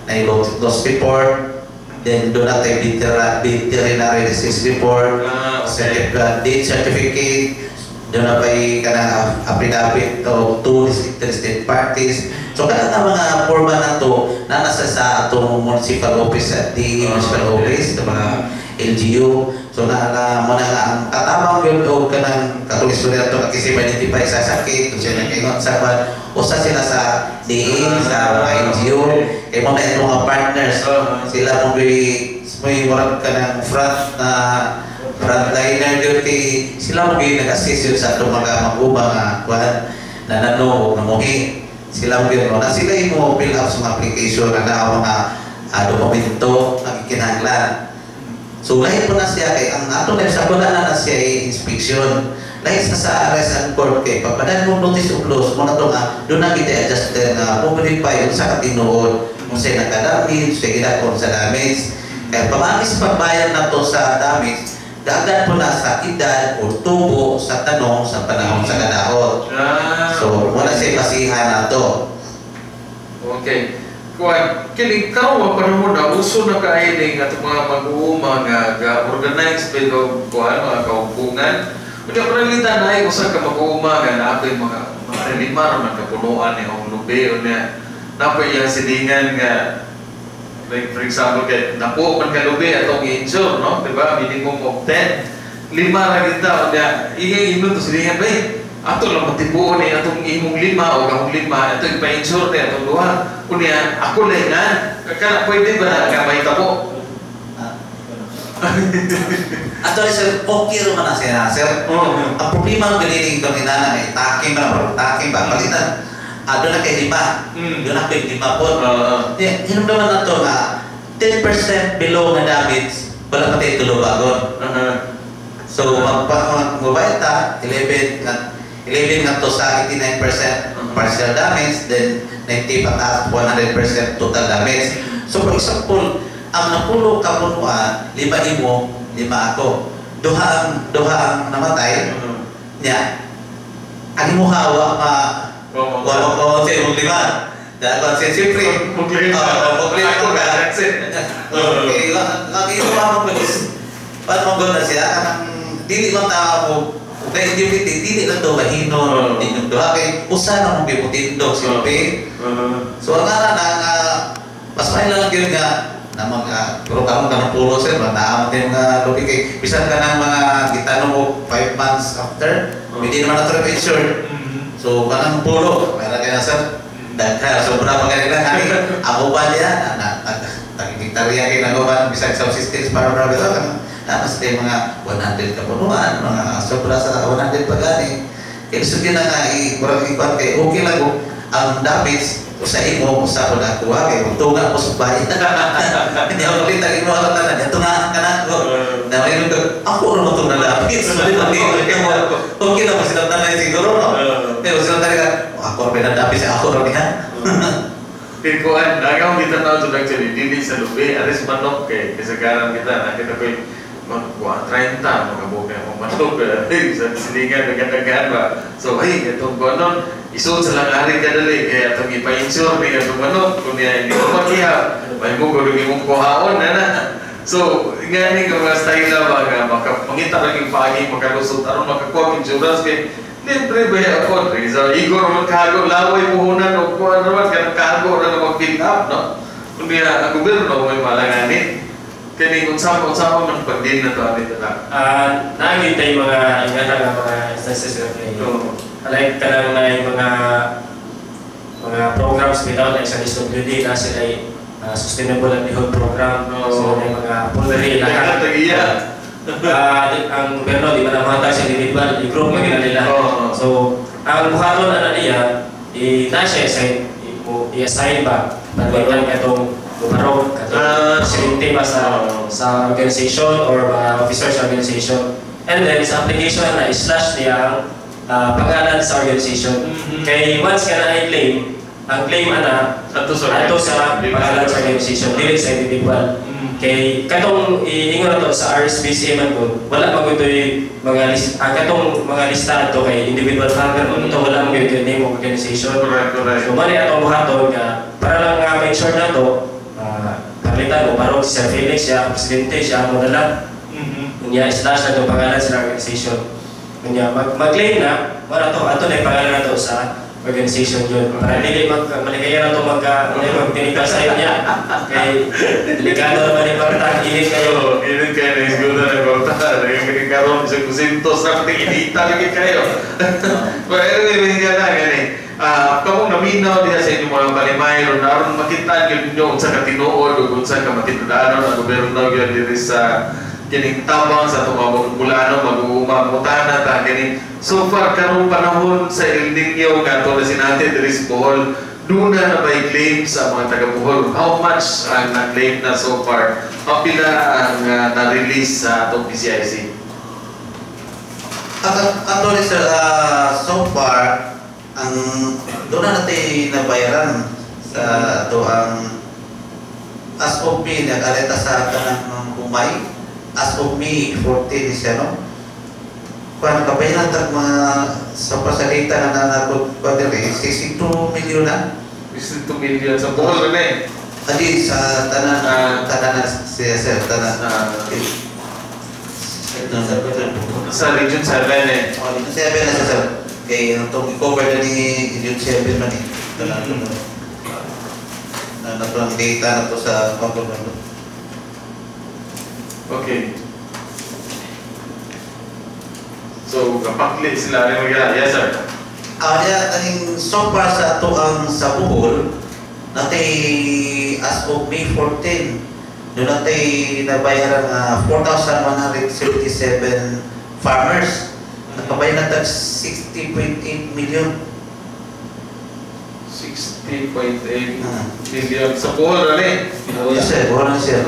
Speaker 4: na yung loss report. Then doon na tayo veterinary disease report, certificate, death certificate, doon na pa'y kanang affidavit of two interested parties. So kana nga mga forma na to na nasa sa atong municipal office at the municipal office sa mga LGU. So na na mo na nga ang katabang gyud og kanang katong istorya to kasi identify sa sakit, kung siya nakaingon sa ban, usa sila sa DA, sa mga LGU, kay mo na itong mga partners. Sila mo may murag kanang front na frontliner gyud kay sila mo gyud nag-assist yun sa atong mga mag-uba nga kuan na nano o namuhi. Sila mo gyud na sila imo fill up sa mga application na naa mga dokumento ang kinahanglan. So lahi po na siya kay ang atong livestock wala na na siya inspection. Lahi sa arrest and court kay pagpadan mo notice of loss mo na to nga doon na kita adjusted na mo modify unsa ka tinuod kung siya naka-damage, siya gidakon sa damage. Kaya pamagi sa pagbayad na to sa damage, dagan po na sa edad o tubo sa tanong sa panahon sa kadaot. So, wala siya basihan na to.
Speaker 1: Okay. Kuan, kini karon wa panahon na uso na kaayo ning atong mga mag-uuma nga ga-organize pero kuan mga kaupungan. Unya pananglitan na ay usa ka mag-uuma nga naa mga mga lima ra man kapunuan ni ang lubi unya napoy iyang silingan nga, like for example, kay napuo man ka lubi atong i-insure, no, di ba, minimum of 10, lima ra kita. Unya iya ingon to silingan bay ato lang matibuon ni atong imong lima o akong lima ato ipa-insure ni atong duha, unya ako lang na kana pwede ba na nga mahitabo?
Speaker 4: Actually, sir, okay naman na siya, sir. Ang problema ang galiling kami na may taking ba, na taking ba, palitan. Doon na kay lima. Doon na kay lima po. Yeah, hinumdaman na to nga 10% below nga damage, wala pa tayo tulubagon. So, magbayad ta, 11 nga 11 nga to sa 89% partial damage, then 90 pataas 100% total damage. So, for example, ang napulo ka punuan, lima imo, lima ako. Duha ang namatay, niya. Ang imo hawa ma wala ko sa imong lima. Dahil kasi siyempre,
Speaker 1: Mo-claim ka.
Speaker 4: Oo, mo-claim
Speaker 1: Ako
Speaker 4: ka.
Speaker 1: na, that's it.
Speaker 4: Okay, ang imo mo is paano mo na siya kanang dili man ta mo kay indemnity dili lang daw mahino ninyong duha kay usa na mong gimutindog silbi. So ang ara na nga mas may lang gyud nga na mga pero karon kanang pulo, sir, ba naa man mga lubi kay bisan ka ng mga gitanom mo 5 months after, pwede naman na to insured. So kanang pulo, meron kaya, sir, daghan sobra pa kanila ani ako ba niya na tag hektarya kay naguban bisag subsistence farmer bitaw kanang tapos tayo mga 100 ka punuan, mga sobra sa 100 pa gani. Kaya gusto na nga i murag ikuan kay okay lang kung ang damage usa imo usa ko na kuha kay magtunga ko sa bayan. Hindi ako ulit ang imo ang tanan, tunga ka na ako. Na may ko ako ra mo itong damage. So, di ba, okay lang mo sila tanan siguro, no? Pero sila talaga, ako ra na damage, ako ra niya.
Speaker 1: Kuan, nagaw kita na ito actually, dili sa lubi, aris manok kay kasagaran kita, nakita ko yung mga kuan, 30, mga buka mga manok, sa silingan, nagkatagaan ba? So, hey, itong ganon, isuot sa lang ari kadali, kaya itong ipa-insure ni itong manok, kung niya hindi ko makiha, may mo kung imong kuhaon, na na. So, nga ni ka mga style na ba, nga mangita lagi paagi, makalusot, aron makakuha insurance, kay Libre ba ako? So, igor man kago, laway puhunan o kuan naman, kanang kago na mag-fill up, no? Kundi ang gobyerno may malangani. Kani unsa man pagdin na to ani ta.
Speaker 2: Naagin tayo mga ingana nga mga instances kay like kanang na mga programs bitaw like sa DSWD na sila sustainable livelihood program. So may mga pulvery lahat. Ang gobyerno di ba namatay sa individual, i-group man gina nila. So ang buhaton ana niya i na siya i-assign ba pagbitan katong gobernador katong presidente ba sa organization or mga officers sa organization, and then sa application na i-slash niya ang pangalan sa organization. Kay once ka na i-claim, ang claim ana ato sa pangalan sa organization, dili sa individual. Kay katong iingon nato sa RSBCA man ko, wala man gyud mga list, ang katong mga lista ato kay individual farmer man to, wala man gyud name of organization.
Speaker 1: Correct, correct.
Speaker 2: So mali atong buhaton nga para lang nga make sure nato palitan mo parang si Sir Felix siya presidente siya mo dala. Unya slash na pangalan sa organization. Unya mag-claim na wala to ato na pangalan nato sa organization yun. Para dili malikaya na ito magtinika sa inyo. Kay delikado naman yung parta, init kayo.
Speaker 1: Init kayo, naisguda na yung parta. Nagkakaroon sa kusintos na inita lagi kayo. But anyway, nga na, gani. Kamong naminaw diha sa inyong mga palimay, aron makita ninyo unsa ka tinuod o unsa ka matitudanon ang gobyerno gyud diri sa kining tabang sa atong mga bulano, mag-uuma, mutana ta, kining so far karong panahon sa El Niño nga ato na sinate diri sa Bohol, duna na ba claim sa mga taga Bohol? How much ang na-claim na so far? Pila ang na-release sa atong PCIC?
Speaker 4: Actually sir, so far ang doon na natin nabayaran sa ato ang as of May, nag-aleta sa kanang humay. As of May 14 siya, no? Kung kabayan natin mga sa pasalita na nanakot pa diri, 62 million na.
Speaker 1: 62 million sa Bohol na eh.
Speaker 4: Adi, sa tanan, tanan na siya, sir, tanan.
Speaker 1: Sa Region 7 eh.
Speaker 4: Oh, Region 7 na siya, sir. Kaya itong i-cover na ni Region 7 man eh. Tanan na ito ang data na ito sa government.
Speaker 1: Okay. So, kapakli sila rin mag-ila. Yes, sir.
Speaker 4: Yeah, so far sa ito ang sa Bohol, natay as of May 14, doon natay nabayaran 4,177 farmers. Nakabayaran natin 60.8 million.
Speaker 1: 60.8 million. Sa Bohol, ano eh?
Speaker 4: Yes, sir. Bohol na siya.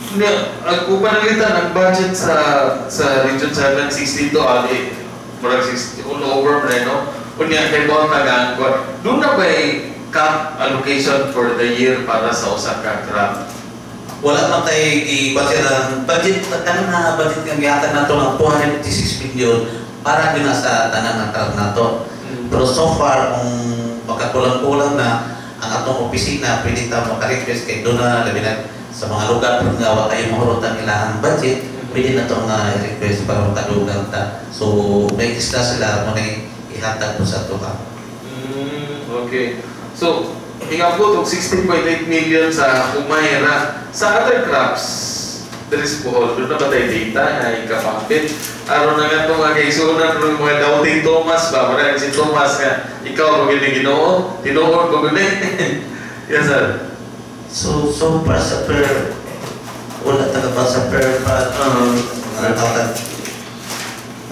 Speaker 1: Ang upanalitan, ang budget sa Region 7, 62, ali, murag 60, all over na, no? Unya, kay Bohol taga-angkot. Doon na ba'y cap allocation for the year para sa usa ka crop?
Speaker 4: Wala man tayo i-budget ang budget, kanang na budget nga gihatag nato ng 256 million para din sa tanan ng crop nato. Pero so far, kung makakulang-kulang na ang atong opisina, pwede ta maka-request kay doon na labi na sa mga lugar kung nga wa kayo mahurot ang ilang budget, pwede na itong request para makadugang ta. So, may isla sila mo na ihatag po sa ito ka.
Speaker 1: Okay. So, ikaw po itong 16.8 million sa Humayra. Sa other crops, there is Bohol, doon na ba tayo data nga ikapapit? Aron na nga itong kaisunan ng mga doubting Thomas ba? Marami si Thomas nga, ikaw ba gini Ginoo? Tinuod ba gini? Yes, sir.
Speaker 4: So far sa per, wala talaga pa sa per pa,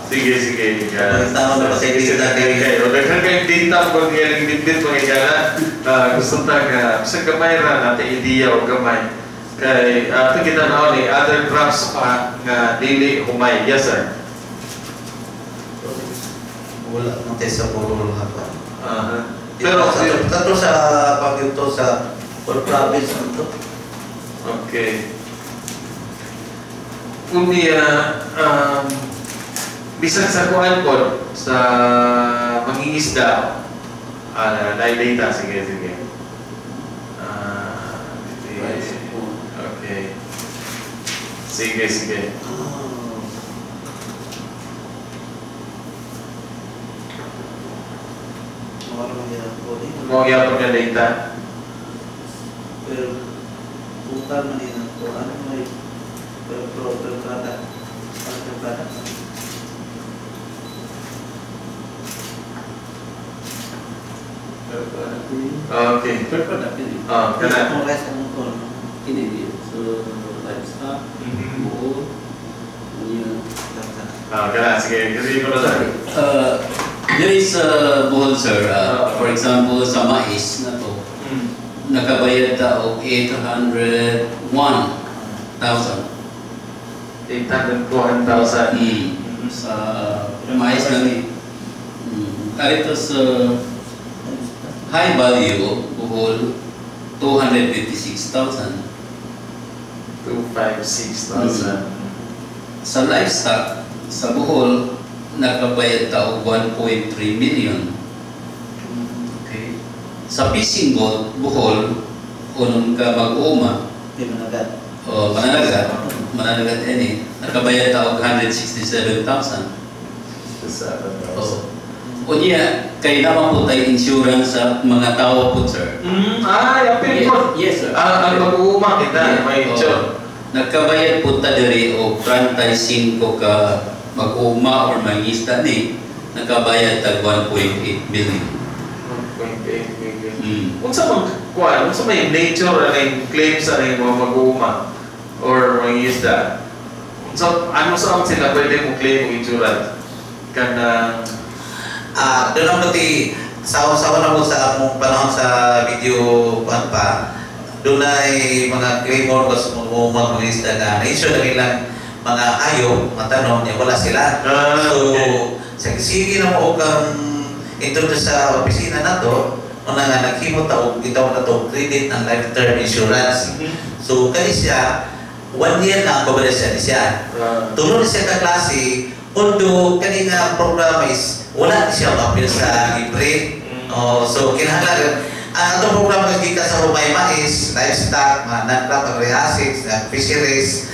Speaker 1: Sige, sige.
Speaker 4: Tama na ba sa data
Speaker 1: kayo? Daghan kayong data kung yung bitbit mga igala. Gusto ta nga, sa gamay ra natin ideya o gamay. Kay, ito kita na ni other crops pa nga dili humay. Yes, sir.
Speaker 4: Wala nang tayo sa puro nga pa.
Speaker 1: Pero,
Speaker 4: tato sa pag-ito sa all province nito.
Speaker 1: Okay. Unya, bisan sa kuan po, sa mangingisda, data, sige, sige. Okay. Sige, sige. ka data?
Speaker 5: Pero total man yun ako. Ano may per per product? Per product?
Speaker 6: Per product.
Speaker 1: Okay.
Speaker 3: Per product yun eh.
Speaker 1: Ah, kana.
Speaker 5: Kung rice ang motor.
Speaker 3: Kini so livestock, buo, niya.
Speaker 1: Ah, kana sige, kasi ko na sa.
Speaker 3: There is a Bohol, sir. For example, sa mais na to, nakabayad ta og 801,000.
Speaker 1: 801,000.
Speaker 3: Sa mais na ni. Karito sa high value, Bohol, 256,000.
Speaker 1: 256,000.
Speaker 3: Sa livestock, sa Bohol, nakabayad ta og 1.3 million. Okay. Sa fishing boat, Bohol, unong ka mag-uma,
Speaker 5: Di managat.
Speaker 3: o mananagat, mananagat ini, nakabayad ta og 167,000.
Speaker 1: 7,000.
Speaker 3: Oo. Unya, kay naman po tayo insurance sa mga tao po, sir.
Speaker 1: Ay, apil po.
Speaker 3: Yes, sir.
Speaker 1: Ah, ang mag-uuma kita, may
Speaker 3: Oo.
Speaker 1: insure.
Speaker 3: Nagkabayad po ta diri og 35 ka mag-uma or mangisda ni, nagkabayad tag 1.8 billion.
Speaker 1: 1.8 million. Unsa man kuan, unsa may nature aning claims aning mga mag-uuma or mangisda? Unsa ano sa sila pwede mo claim og insurance? Kanang
Speaker 4: Doon ang pati sawa-sawa na po sa among panahon sa video kuan pa, doon ay mga claimor kas mga isda na na-issue na nilang mga hayop, mga tanong niya, wala sila. So,
Speaker 1: okay.
Speaker 4: Sa sige na mo kang introduce sa opisina na to, una nga naghimo ta og gitawag na to credit ng life term insurance. So, kani siya, 1 year na ang coverage niya siya. Tulo na siya ka klase, although kani nga programa is wala siya ma-appeal sa libre. Oh, so kinahanglan ang atong programa gikan sa Rumay Mais, livestock, mga non-crop agri-assets, fisheries,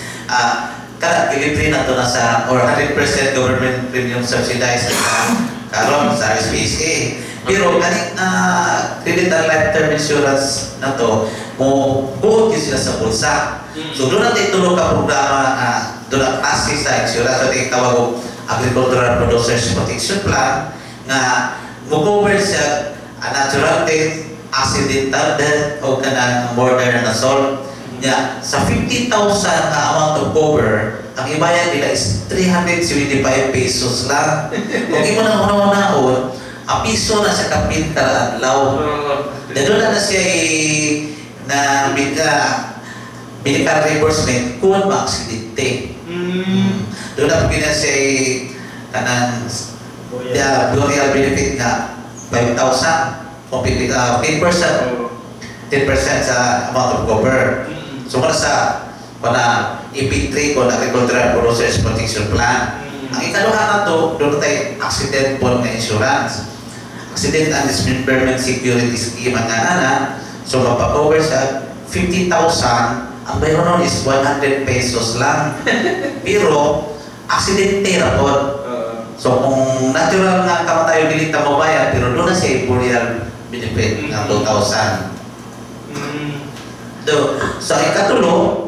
Speaker 4: kada libre na to na sa or 100% government premium subsidized na karon sa SPSA. Pero kani credit and life term insurance na to, mo buot sila sa bulsa. So doon natin tulo ka programa doon ang klase sa insurance, so tawag og Agricultural Producers Protection Plan nga mo-cover siya natural death, accidental death o kanang murder and assault. Nya sa 50,000 na amount of cover, ang ibayad nila is 375 pesos lang. Kung imo nang una-unaon, a piso na sa kapin kada adlaw. Doon na siya na medical reimbursement kung ma-aksidente. Doon na po siya kanang burial benefit nga 5,000 kung 10% 10% sa amount of cover. So muna sa pana EP3 ko na Agricultural Producers Protection Plan. Ang ikaduha na to, doon tayo accident po na insurance. Accident and Dismemberment Security Scheme ang nga. So mapakover sa 50,000, ang bayaran nun is 100 pesos lang. Pero aksidente ra pod. So kung natural nga kamatayo dili ta mobayad, pero doon na siya burial benefit nga 2,000. So, sa ikatulo,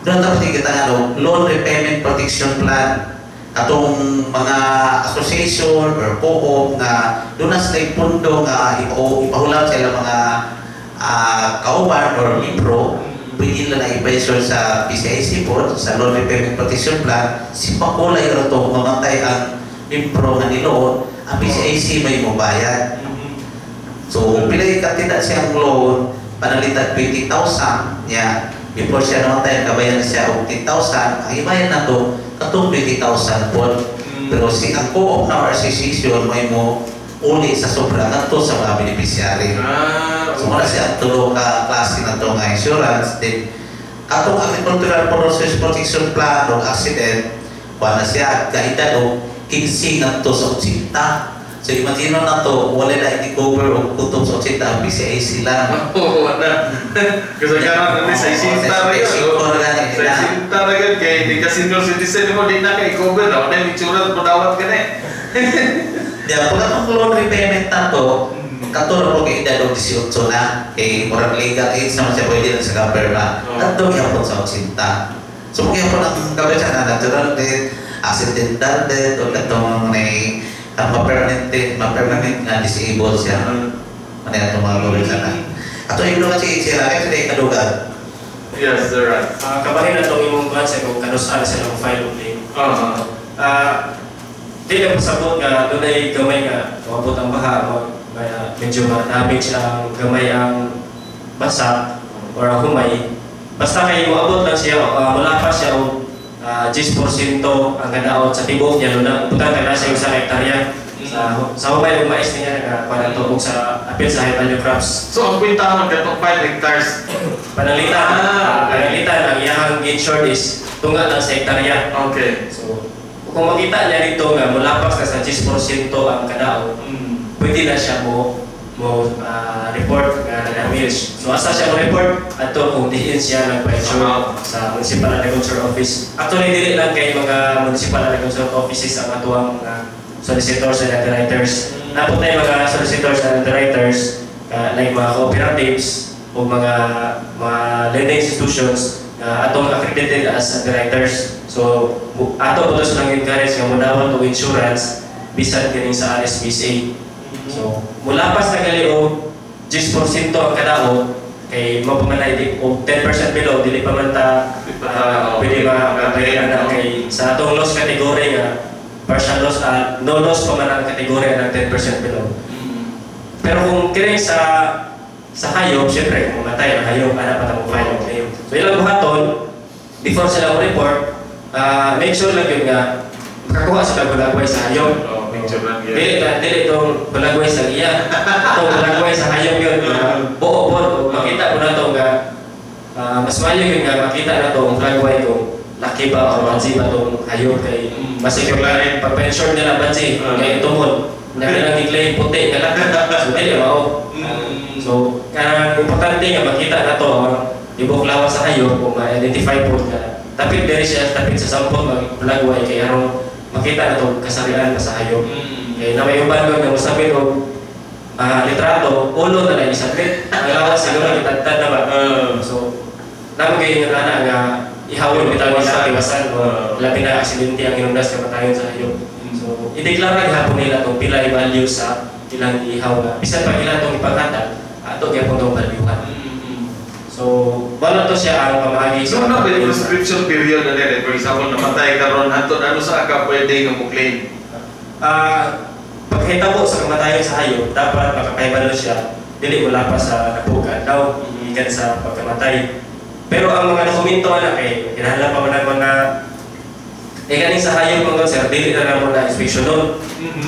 Speaker 4: doon tapos kita nga loan repayment protection plan. Katong mga association or co-op nga doon na sila pundo nga ipahulam sa ilang mga kauban or libro, pwede nila na i-insure sa PCIC po, sa loan repayment protection plan. Si pakulay ra to mamatay ang libro nga niloon, ang PCIC may mobayad. So, pilay katida siyang loan, panalitan 20,000 niya, before siya namatay, kabayan siya og 10,000, ang ibayad na to, katong 20,000 po. Pero si ang co-op na association may mo uli sa sobra ngadto sa mga beneficiary. So muna siya ang tulo ka klase na to nga insurance. Then katong Agricultural Producers Protection Plan o accident, wala siya kaedad og 15 ngadto sa 80. So imagine na to, wala na i-cover o kutob sa 80 ang PCIC lang.
Speaker 1: Oo, wala. Kasi karon na sa 60 ra yun. Sa 60 ra yun, kay di ka senior citizen mo, di na kay cover. Wala na insurance mo dawat ka na eh.
Speaker 4: Diya, pag atong loan repayment na to, Kato ra po kay edad og 18 na kay murag legal age naman siya, pwede na sa cover ba. Adto gihapon sa 80. So mo gihapon ang coverage na natural death, accidental death, o katong may ang ma-permanent nga disable siya. Ano atong mga coverage na. Ato yung kasi sila kay sila kadugang.
Speaker 1: Yes, sir, right.
Speaker 2: Kabahin na itong imong kuan sa kung kanus-an sila mo file og claim. Di na pasabot nga dunay gamay nga moabot ang baha mo medyo ma-damage ang gamay ang basa or ang humay. Basta kay moabot lang siya, mula pa siya og 10% ang kadaot sa tibuok niya luna. Butang kay nasa usa ka hektarya sa humay ug mais niya nagakuan ato og sa apil sa high value crops.
Speaker 1: So ang kwentahan ng katong 5 hectares.
Speaker 2: Pananglitan,
Speaker 1: Ah, okay.
Speaker 2: pananglitan ang iyahang insured is tunga lang sa hektarya. So, kung makita niya dito nga mulapas na sa 10% ang kadaot, pwede na siya mo mo report nga na-damage. So asa siya mo report adto kung diin siya nagpa-insure sa Municipal Agriculture Office. Actually dili lang kay mga Municipal Agriculture Offices ang atuang mga solicitors and underwriters. Naa pod tay mga solicitors and underwriters like mga cooperatives o mga lending institutions na atong accredited as underwriters. So ato po to silang encourage nga modawat og insurance bisan kining sa RSBSA. So mulapas na gali og 10% ang kadaot kay mo pa man ay og 10% below, dili pa man ta
Speaker 1: Di pa ta,
Speaker 2: pwede
Speaker 1: oo.
Speaker 2: ma na kay sa atong loss category nga partial loss, no loss pa man ang category ng 10% below. Pero kung kini sa hayop, syempre kung mamatay ang hayop, ana pa ta mo file og claim. So ilang buhaton before sila mo report, make sure lang yun nga makakuha sila bulagway sa hayop.
Speaker 1: Oh, picture lang yun.
Speaker 2: Dili na dili tong bulagway sa iya. Itong bulagway sa hayop yun. Buo po makita po na to nga mas maayo yun nga makita na to ang bulagway kung laki ba o bansi ba tong hayop kay masig pag-insure nila bansi kay tumod na ilang i-claim puti nga laki. So dili mao. So kanang importante nga makita na to ang tibok lawas sa hayop kung ma-identify po nga tapit diri siya, tapit sa sampot magbulagway kay aron makita na to kasarian pa sa hayop. Kay na may uban ko nga mosabit og litrato, ulo na lang isabit. Ang lawas siguro gitadtad na ba. So namo kay nga ana nga ihawon bitaw sa tiwasan o labi na aksidente ang hinungdas kamatayon sa hayop. So ideklara gihapon nila tong pila value sa ilang ihaw nga bisan pa ila tong ipanghatag ato gyapon tong valuehan. So wala to siya ang pamahagi
Speaker 1: So ano ba yung prescription period na nila? For example, namatay ka ron, hantod ano sa ka pwede nga mo claim?
Speaker 2: Pagkahitabo sa kamatayon sa hayop, dapat makakahibalo siya, dili wala pa sa napugan daw, gikan sa pagkamatay. Pero ang mga dokumento ana kay kinahanglan pa man ang mga kaning sa hayop mga sir, dili na namo na inspection nun.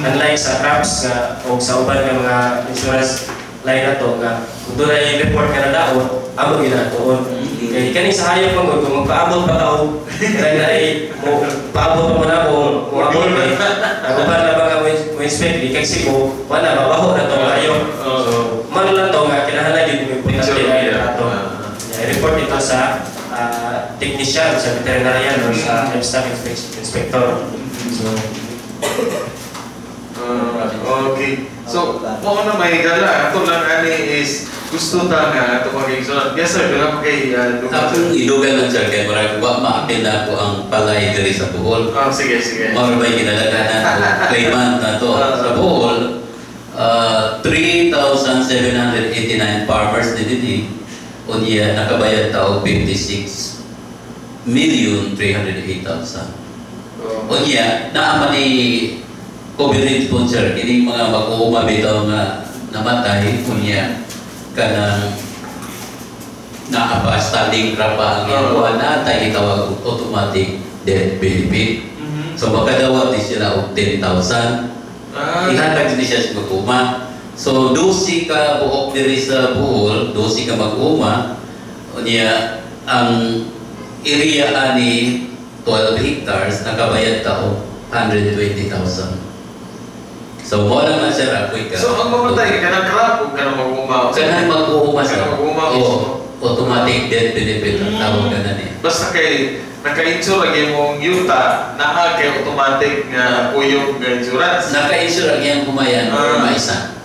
Speaker 2: Unlike sa crops nga o sa uban nga mga insurance line na to nga kung doon ay report ka na daon, amo ginatuon. Kay kaning sa hayop man gud, kung magpaabot pa tao, kay na ay mo paabot pa mo na kung moabot eh. Ang uban na ba nga mo inspect di kay Cebu, wala mabaho na to ang hayop. So man lang to nga kinahanglan gyud mo importante na ato. Yeah, report ito sa technician, sa veterinarian or sa livestock inspector. So,
Speaker 1: Okay. So, mo na may gala. Ato lang ani is gusto ta nga ato magigsulat. Yes sir, dula ko kay dugan.
Speaker 3: Akong idugan lang sir kay murag wa maapil na ako ang palay diri sa Bohol.
Speaker 1: Ah, sige, sige.
Speaker 3: Mao ra bay kinalaganan og claimant na to sa Bohol. 3,789 farmers ni dinhi, unya nakabayad ta og 56,308,000.
Speaker 1: Oh.
Speaker 3: Unya naa man ni coverage po sir kining mga mag-uuma bitaw nga namatay, unya kanang naa pa standing crop pa ang ginagawa na tay gitawag og automatic death benefit. So makadawat ni sila og 10,000. Ihatag ni siya sa mag-uma. So 12 ka buok diri sa Bohol, 12 ka mag-uma. Unya ang area ani 12 hectares, nakabayad ta og 120,000. So mo lang na sir ako'y ka.
Speaker 1: So ang mamatay kanang crop o kanang mag-uma?
Speaker 3: Kanang mag-uuma sir.
Speaker 1: Kanang mag-uuma
Speaker 3: Oo,
Speaker 1: mismo.
Speaker 3: automatic death benefit ang tawag ka na niya.
Speaker 1: Basta kay Naka-insure ang imong yuta, naa kay automatic nga kuyog nga insurance.
Speaker 3: Naka-insure ang iyang humayan or maisa.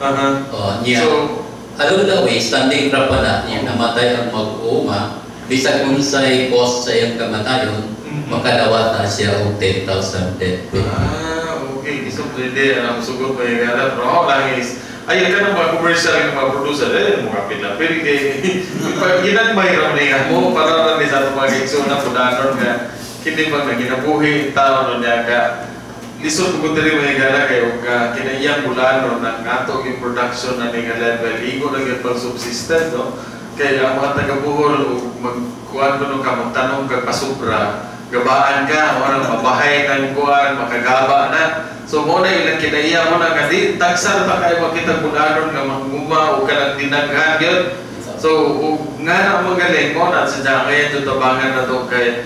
Speaker 3: Oh, niya.
Speaker 1: So,
Speaker 3: along the way, standing crop pa na niya, namatay ang mag-uuma, bisag unsay cost sa iyang kamatayon, makadawat na siya og 10,000 death benefit.
Speaker 1: Ah, okay. So, pwede, ang sugot mo yung gana. Pero ako lang is, ay, ka ng mga commercial ng mga producer, eh, mga pila-pil, kay, pag ginagmay ram niya mo, para lang ni sa itong mga gigso na pudanon nga, kini bang na ginabuhi tao no niya ka, lisod ko diri mo yung gana kayo, ka kinaiyang bulano ng ato yung production na nga level, igo na yung pag-subsistence, no? Kaya ang mga taga-Bohol, magkuhan ko nung ka, magtanong ka pasubra, gabaan ka, o ano, mabahay ng kuhan, makagaba na. So mo na ilang kinaiya mo na nga di tagsar ta kayo makita bulanon nga manguma o kanang dinaghan yun. So ug nga na magaling mo na sa ngayon to tabangan na to kay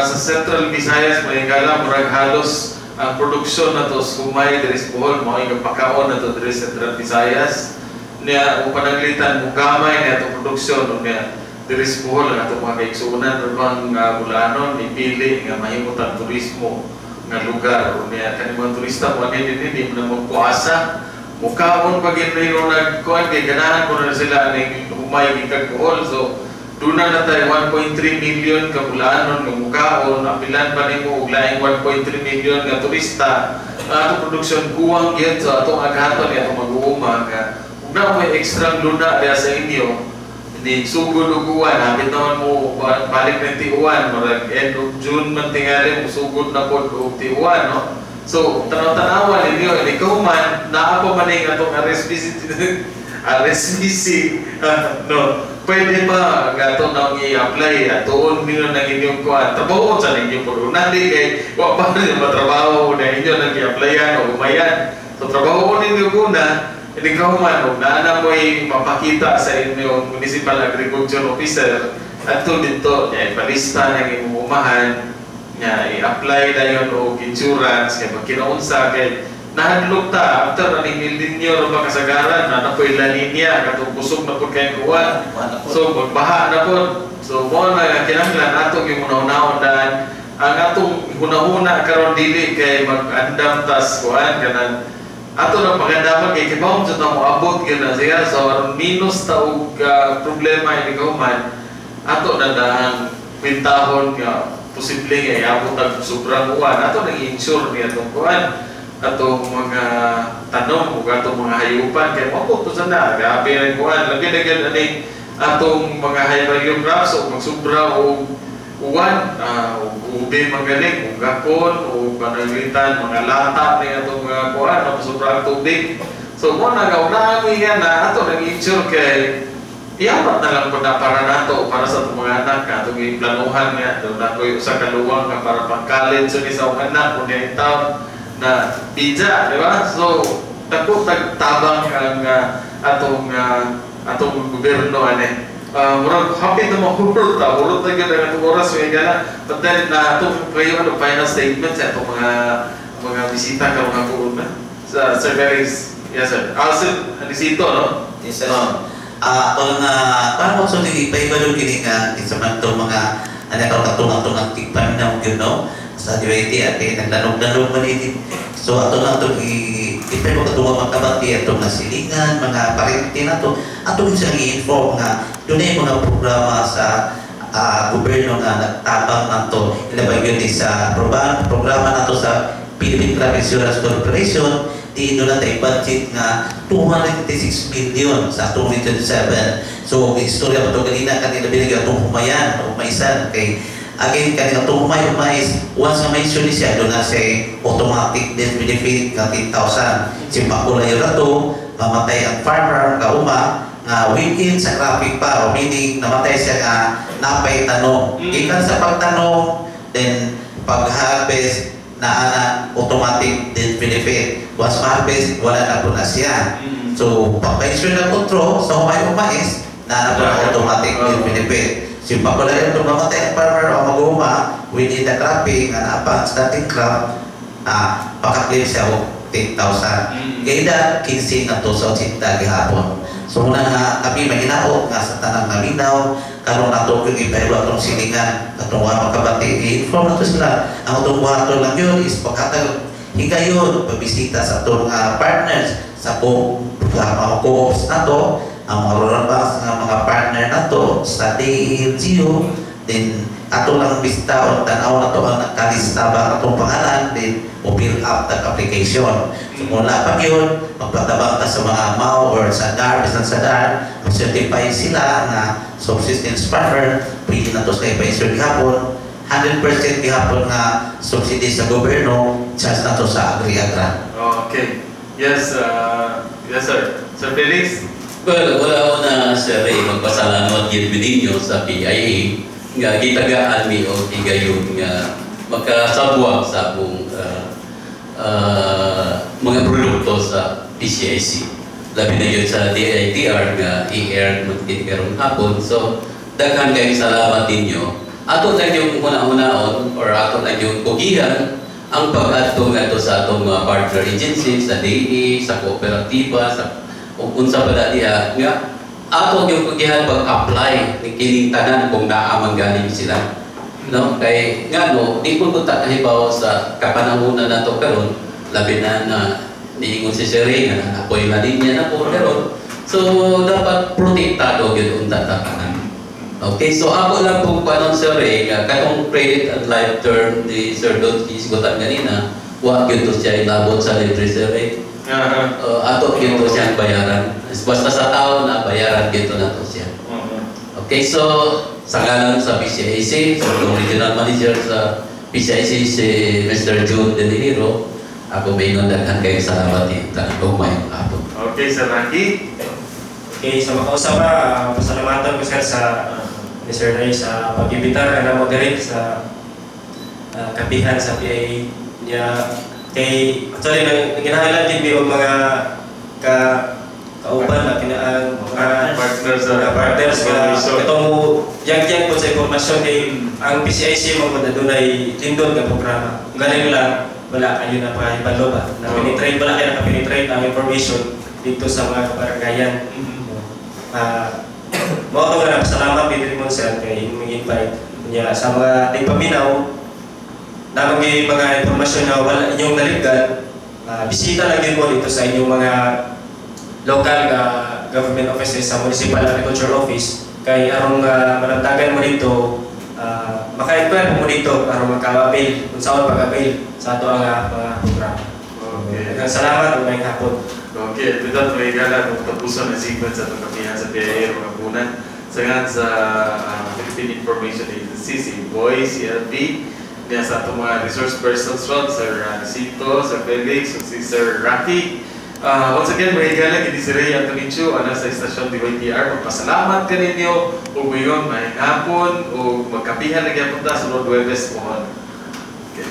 Speaker 1: sa Central Visayas mahigala murag halos ang produksyon na to sa humay diri sa Bohol mao yung pakaon na to diri sa Central Visayas niya o pananglitan mo gamay niya to produksyon niya diri sa Bohol ang atong mga kaigsuonan bang bulanon ipili nga mahimong turismo nga lugar o niya kani mga turista mo ani dinhi di mo na magpuasa mukaon pag inyo nagkuan kay ganahan ko na sila ning humay gikan Bohol. So duna na tay 1.3 million ka bulanon nga mukaon, apilan pa nimo og laing 1.3 million nga turista. Ang atong produksyon kuwang gyud, so atong aghaton ni atong mag-uuma nga ug na may extra luna diha sa inyo ni sugod og uwan, hapit naman mo balik ng tiuwan, murag end of June man tingali mo sugod na pod og tiuwan, no? So tanaw-tanawa ninyo, ikaw man naa pa man ning atong RSBC RSBC no, pwede pa nga ato nang i-apply atuon ninyo ng inyong kuan, trabaho sa ninyo po una di kay wa pa rin matrabaho na inyo nang i-applyan o umayan. So trabaho ninyo kuna. Hindi ka human, kung naana mo'y mapakita sa inyong municipal agriculture officer, at to dito, niya ipalista ng inyong umahan, niya i-apply na yun o insurance, kaya magkinaunsa, kaya nahadlok ta, after na ning El Niño ro ba kasagaran, na napoy La Niña, katong kusog na po kayong uwan. So, magbaha na po. So, mo na kinahanglan atong yung una-unahon daan. Ang atong hunahuna karon dili kay mag-andam tas kuan kanang ato na pagandaman kay kibaw sa tamo abot gyud na siya. So aron minus ta og problema ini kauman ato na dahang kwintahon nga posible nga iabot ang sobrang uwan, ato nang i-insure niya atong kuan atong mga tanom ug atong mga hayupan kay moabot to sa na grabe ang kuan lagi na gyud aning atong mga high value crops o magsubra og uwan, ug ube magaling, ug gakon, o pananglitan, mga lata ni atong mga kuan, magsubra ang tubig. So mo na nga una yan na ato nag-insure kay iyapat na lang po na para nato para sa atong mga anak atong iplanuhan niya doon na ko'y usa ka luwang nga para pang college ni sa akong anak kung niya taon na pizza, di ba? So dako tagtabang ang atong atong gobyerno ane. Murag happy na mahurot ta, hurot na gyud ang atong oras may gana. But then na atong kayo ano final statement sa atong mga bisita ka mga buon na. Sa Sir Felix, yes sir. Sir Anisito, no?
Speaker 4: Yes sir. Ako nga para mo sa ipaibalo kini nga kinsa man tong mga ana karon katungag-tungag tigpaminaw gyud no sa DYT at kay naglanog-lanog man ini. So ato na atong ipay mo katungag magkabati atong nasilingan mga parente nato atong siyang i-inform nga dunay mga programa sa gobyerno nga nagtabang nato ilabay gyud ni sa programa nato sa Philippine Crop Insurance Corporation di doon natin budget nga 256 million sa atong Region 7. So, istorya pa ito kanina, kanina binigyan itong humayan o maisan. Kay, again, kanina itong humay humais, once na mention ni siya, doon na siya automatic death benefit nga 10,000. Simpa ko lang yun na ito, mamatay ang farmer, kauma, nga within sa traffic pa, o meaning namatay siya nga napay tanong. Ikan sa pagtanong, then pag-harvest, na ana automatic death benefit. Once ma-harvest, wala na po na siya. So, pag-insure na control sa humay-humais, na ana po na automatic death benefit. Simpa ko lang yun, kung mamatay ang farmer o mag-uma, within the cropping, ana pa starting crop, paka-claim siya og 10,000. Kaya edad, 15 na to sa 80 gihapon. So, muna nga kami mahinaot nga sa tanang naminaw, Karon ato yung ipahibalo atong silingan, atong wa makabati, i-inform nato sila. Ang atong buhaton lang yun is paghatag higayon, pagbisita sa atong partners sa mga co-ops nato, ang mga rural banks nga mga partner nato sa DLGU, then ato lang bisita o tanaw nato ang nakalista ba ang atong pangalan, then o fill up the application. So kung wala pa yun, magpatabang ka sa mga MAO or sa DAR, bisan sa DAR, certify sila nga subsistence farmer, pwede na to sila ipa-insert gihapon. 100% gihapon nga subsidy sa gobyerno, charge na to sa Agri-Agra.
Speaker 1: Okay. Yes, sir. Sir Felix?
Speaker 3: Well, wala ko na, Sir Ray, magpasalamat gyud mi ninyo sa PIA nga gitagaan mi og higayon nga makasabwag sa akong mga produkto sa PCIC. Labi na yun sa DITR nga i-air man kini karong hapon. So, daghan kayong salamat ninyo. Ato lang yung una-unaon or ato lang yung kugihan ang pag-adto ngadto sa atong mga partner agencies, sa DE, sa kooperatiba, sa ug unsa pa na diha nga ato yung kugihan pag-apply ni kining tanan kung naa man galing sila, no? Kay ngano di ko ta kahibaw sa kapanahonan nato karon, labi na na niingon si Sir Ray nga apoy na linya na po karon, so dapat protektado gyud unta ta tanan. Okay, so ako lang pong panon, Sir Ray, nga katong credit and life term ni Sir Don gisgutan ganina, wa gyud to siya ilabot sa libre, Sir Ray. Ato gyud to siyang bayaran. Basta sa tao na bayaran gyud to nato siya. Okay, so sa ngalan sa PCIC, sa so, regional manager sa PCIC si Mr. June De Niro, ako maingon daghan kayo salamat tanan ug maayong hapon.
Speaker 1: Okay, Sir Rocky.
Speaker 2: Okay, sa makausap pa, pasalamatan ko, sir, sa ni Sir Ray sa pag-imbitar ka na mo diri sa kapihan sa PIA niya, kay actually nang ginahanglan din mi og mga kauban na kinaang mga
Speaker 1: partners sa
Speaker 2: mga partners nga katong mo yag-yag po sa impormasyon, kay ang PCIC mo po adunay lindot nga programa. Galing lang wala kayo na pakahibalo ba na penetrate, wala kayo naka-penetrate ang information dito sa mga kabaranggayan. Mao to nga salamat din mo, sir, kay imong invite niya. Sa mga tigpaminaw namang mga impormasyon na wala inyong naligdan, bisita lang din mo dito sa inyong mga local nga government offices, sa Municipal Agriculture Office, kay aron malamtagan mo dito, maka-inquire mo dito aron maka-avail kung saan pag-avail sa ato ang mga programa.
Speaker 1: Okay.
Speaker 2: Daghang salamat ug maayong hapon.
Speaker 1: Okay, with that, may gala kung tapuson ang sequence sa itong kapihan sa PIA mga punan. Sa nga sa Philippine Information Agency, si Boy, si LV, niya sa atong mga resource persons ron, Sir Cito, Sir Felix, ug si Sir Rocky. Once again, mga higala, kini si Ray Anthony Chu, ana sa istasyon DYTR. Magpasalamat kaninyo, ug mayon, maayong hapon, ug magkapihan na gyapon ta sunod Huwebes mohon. Okay.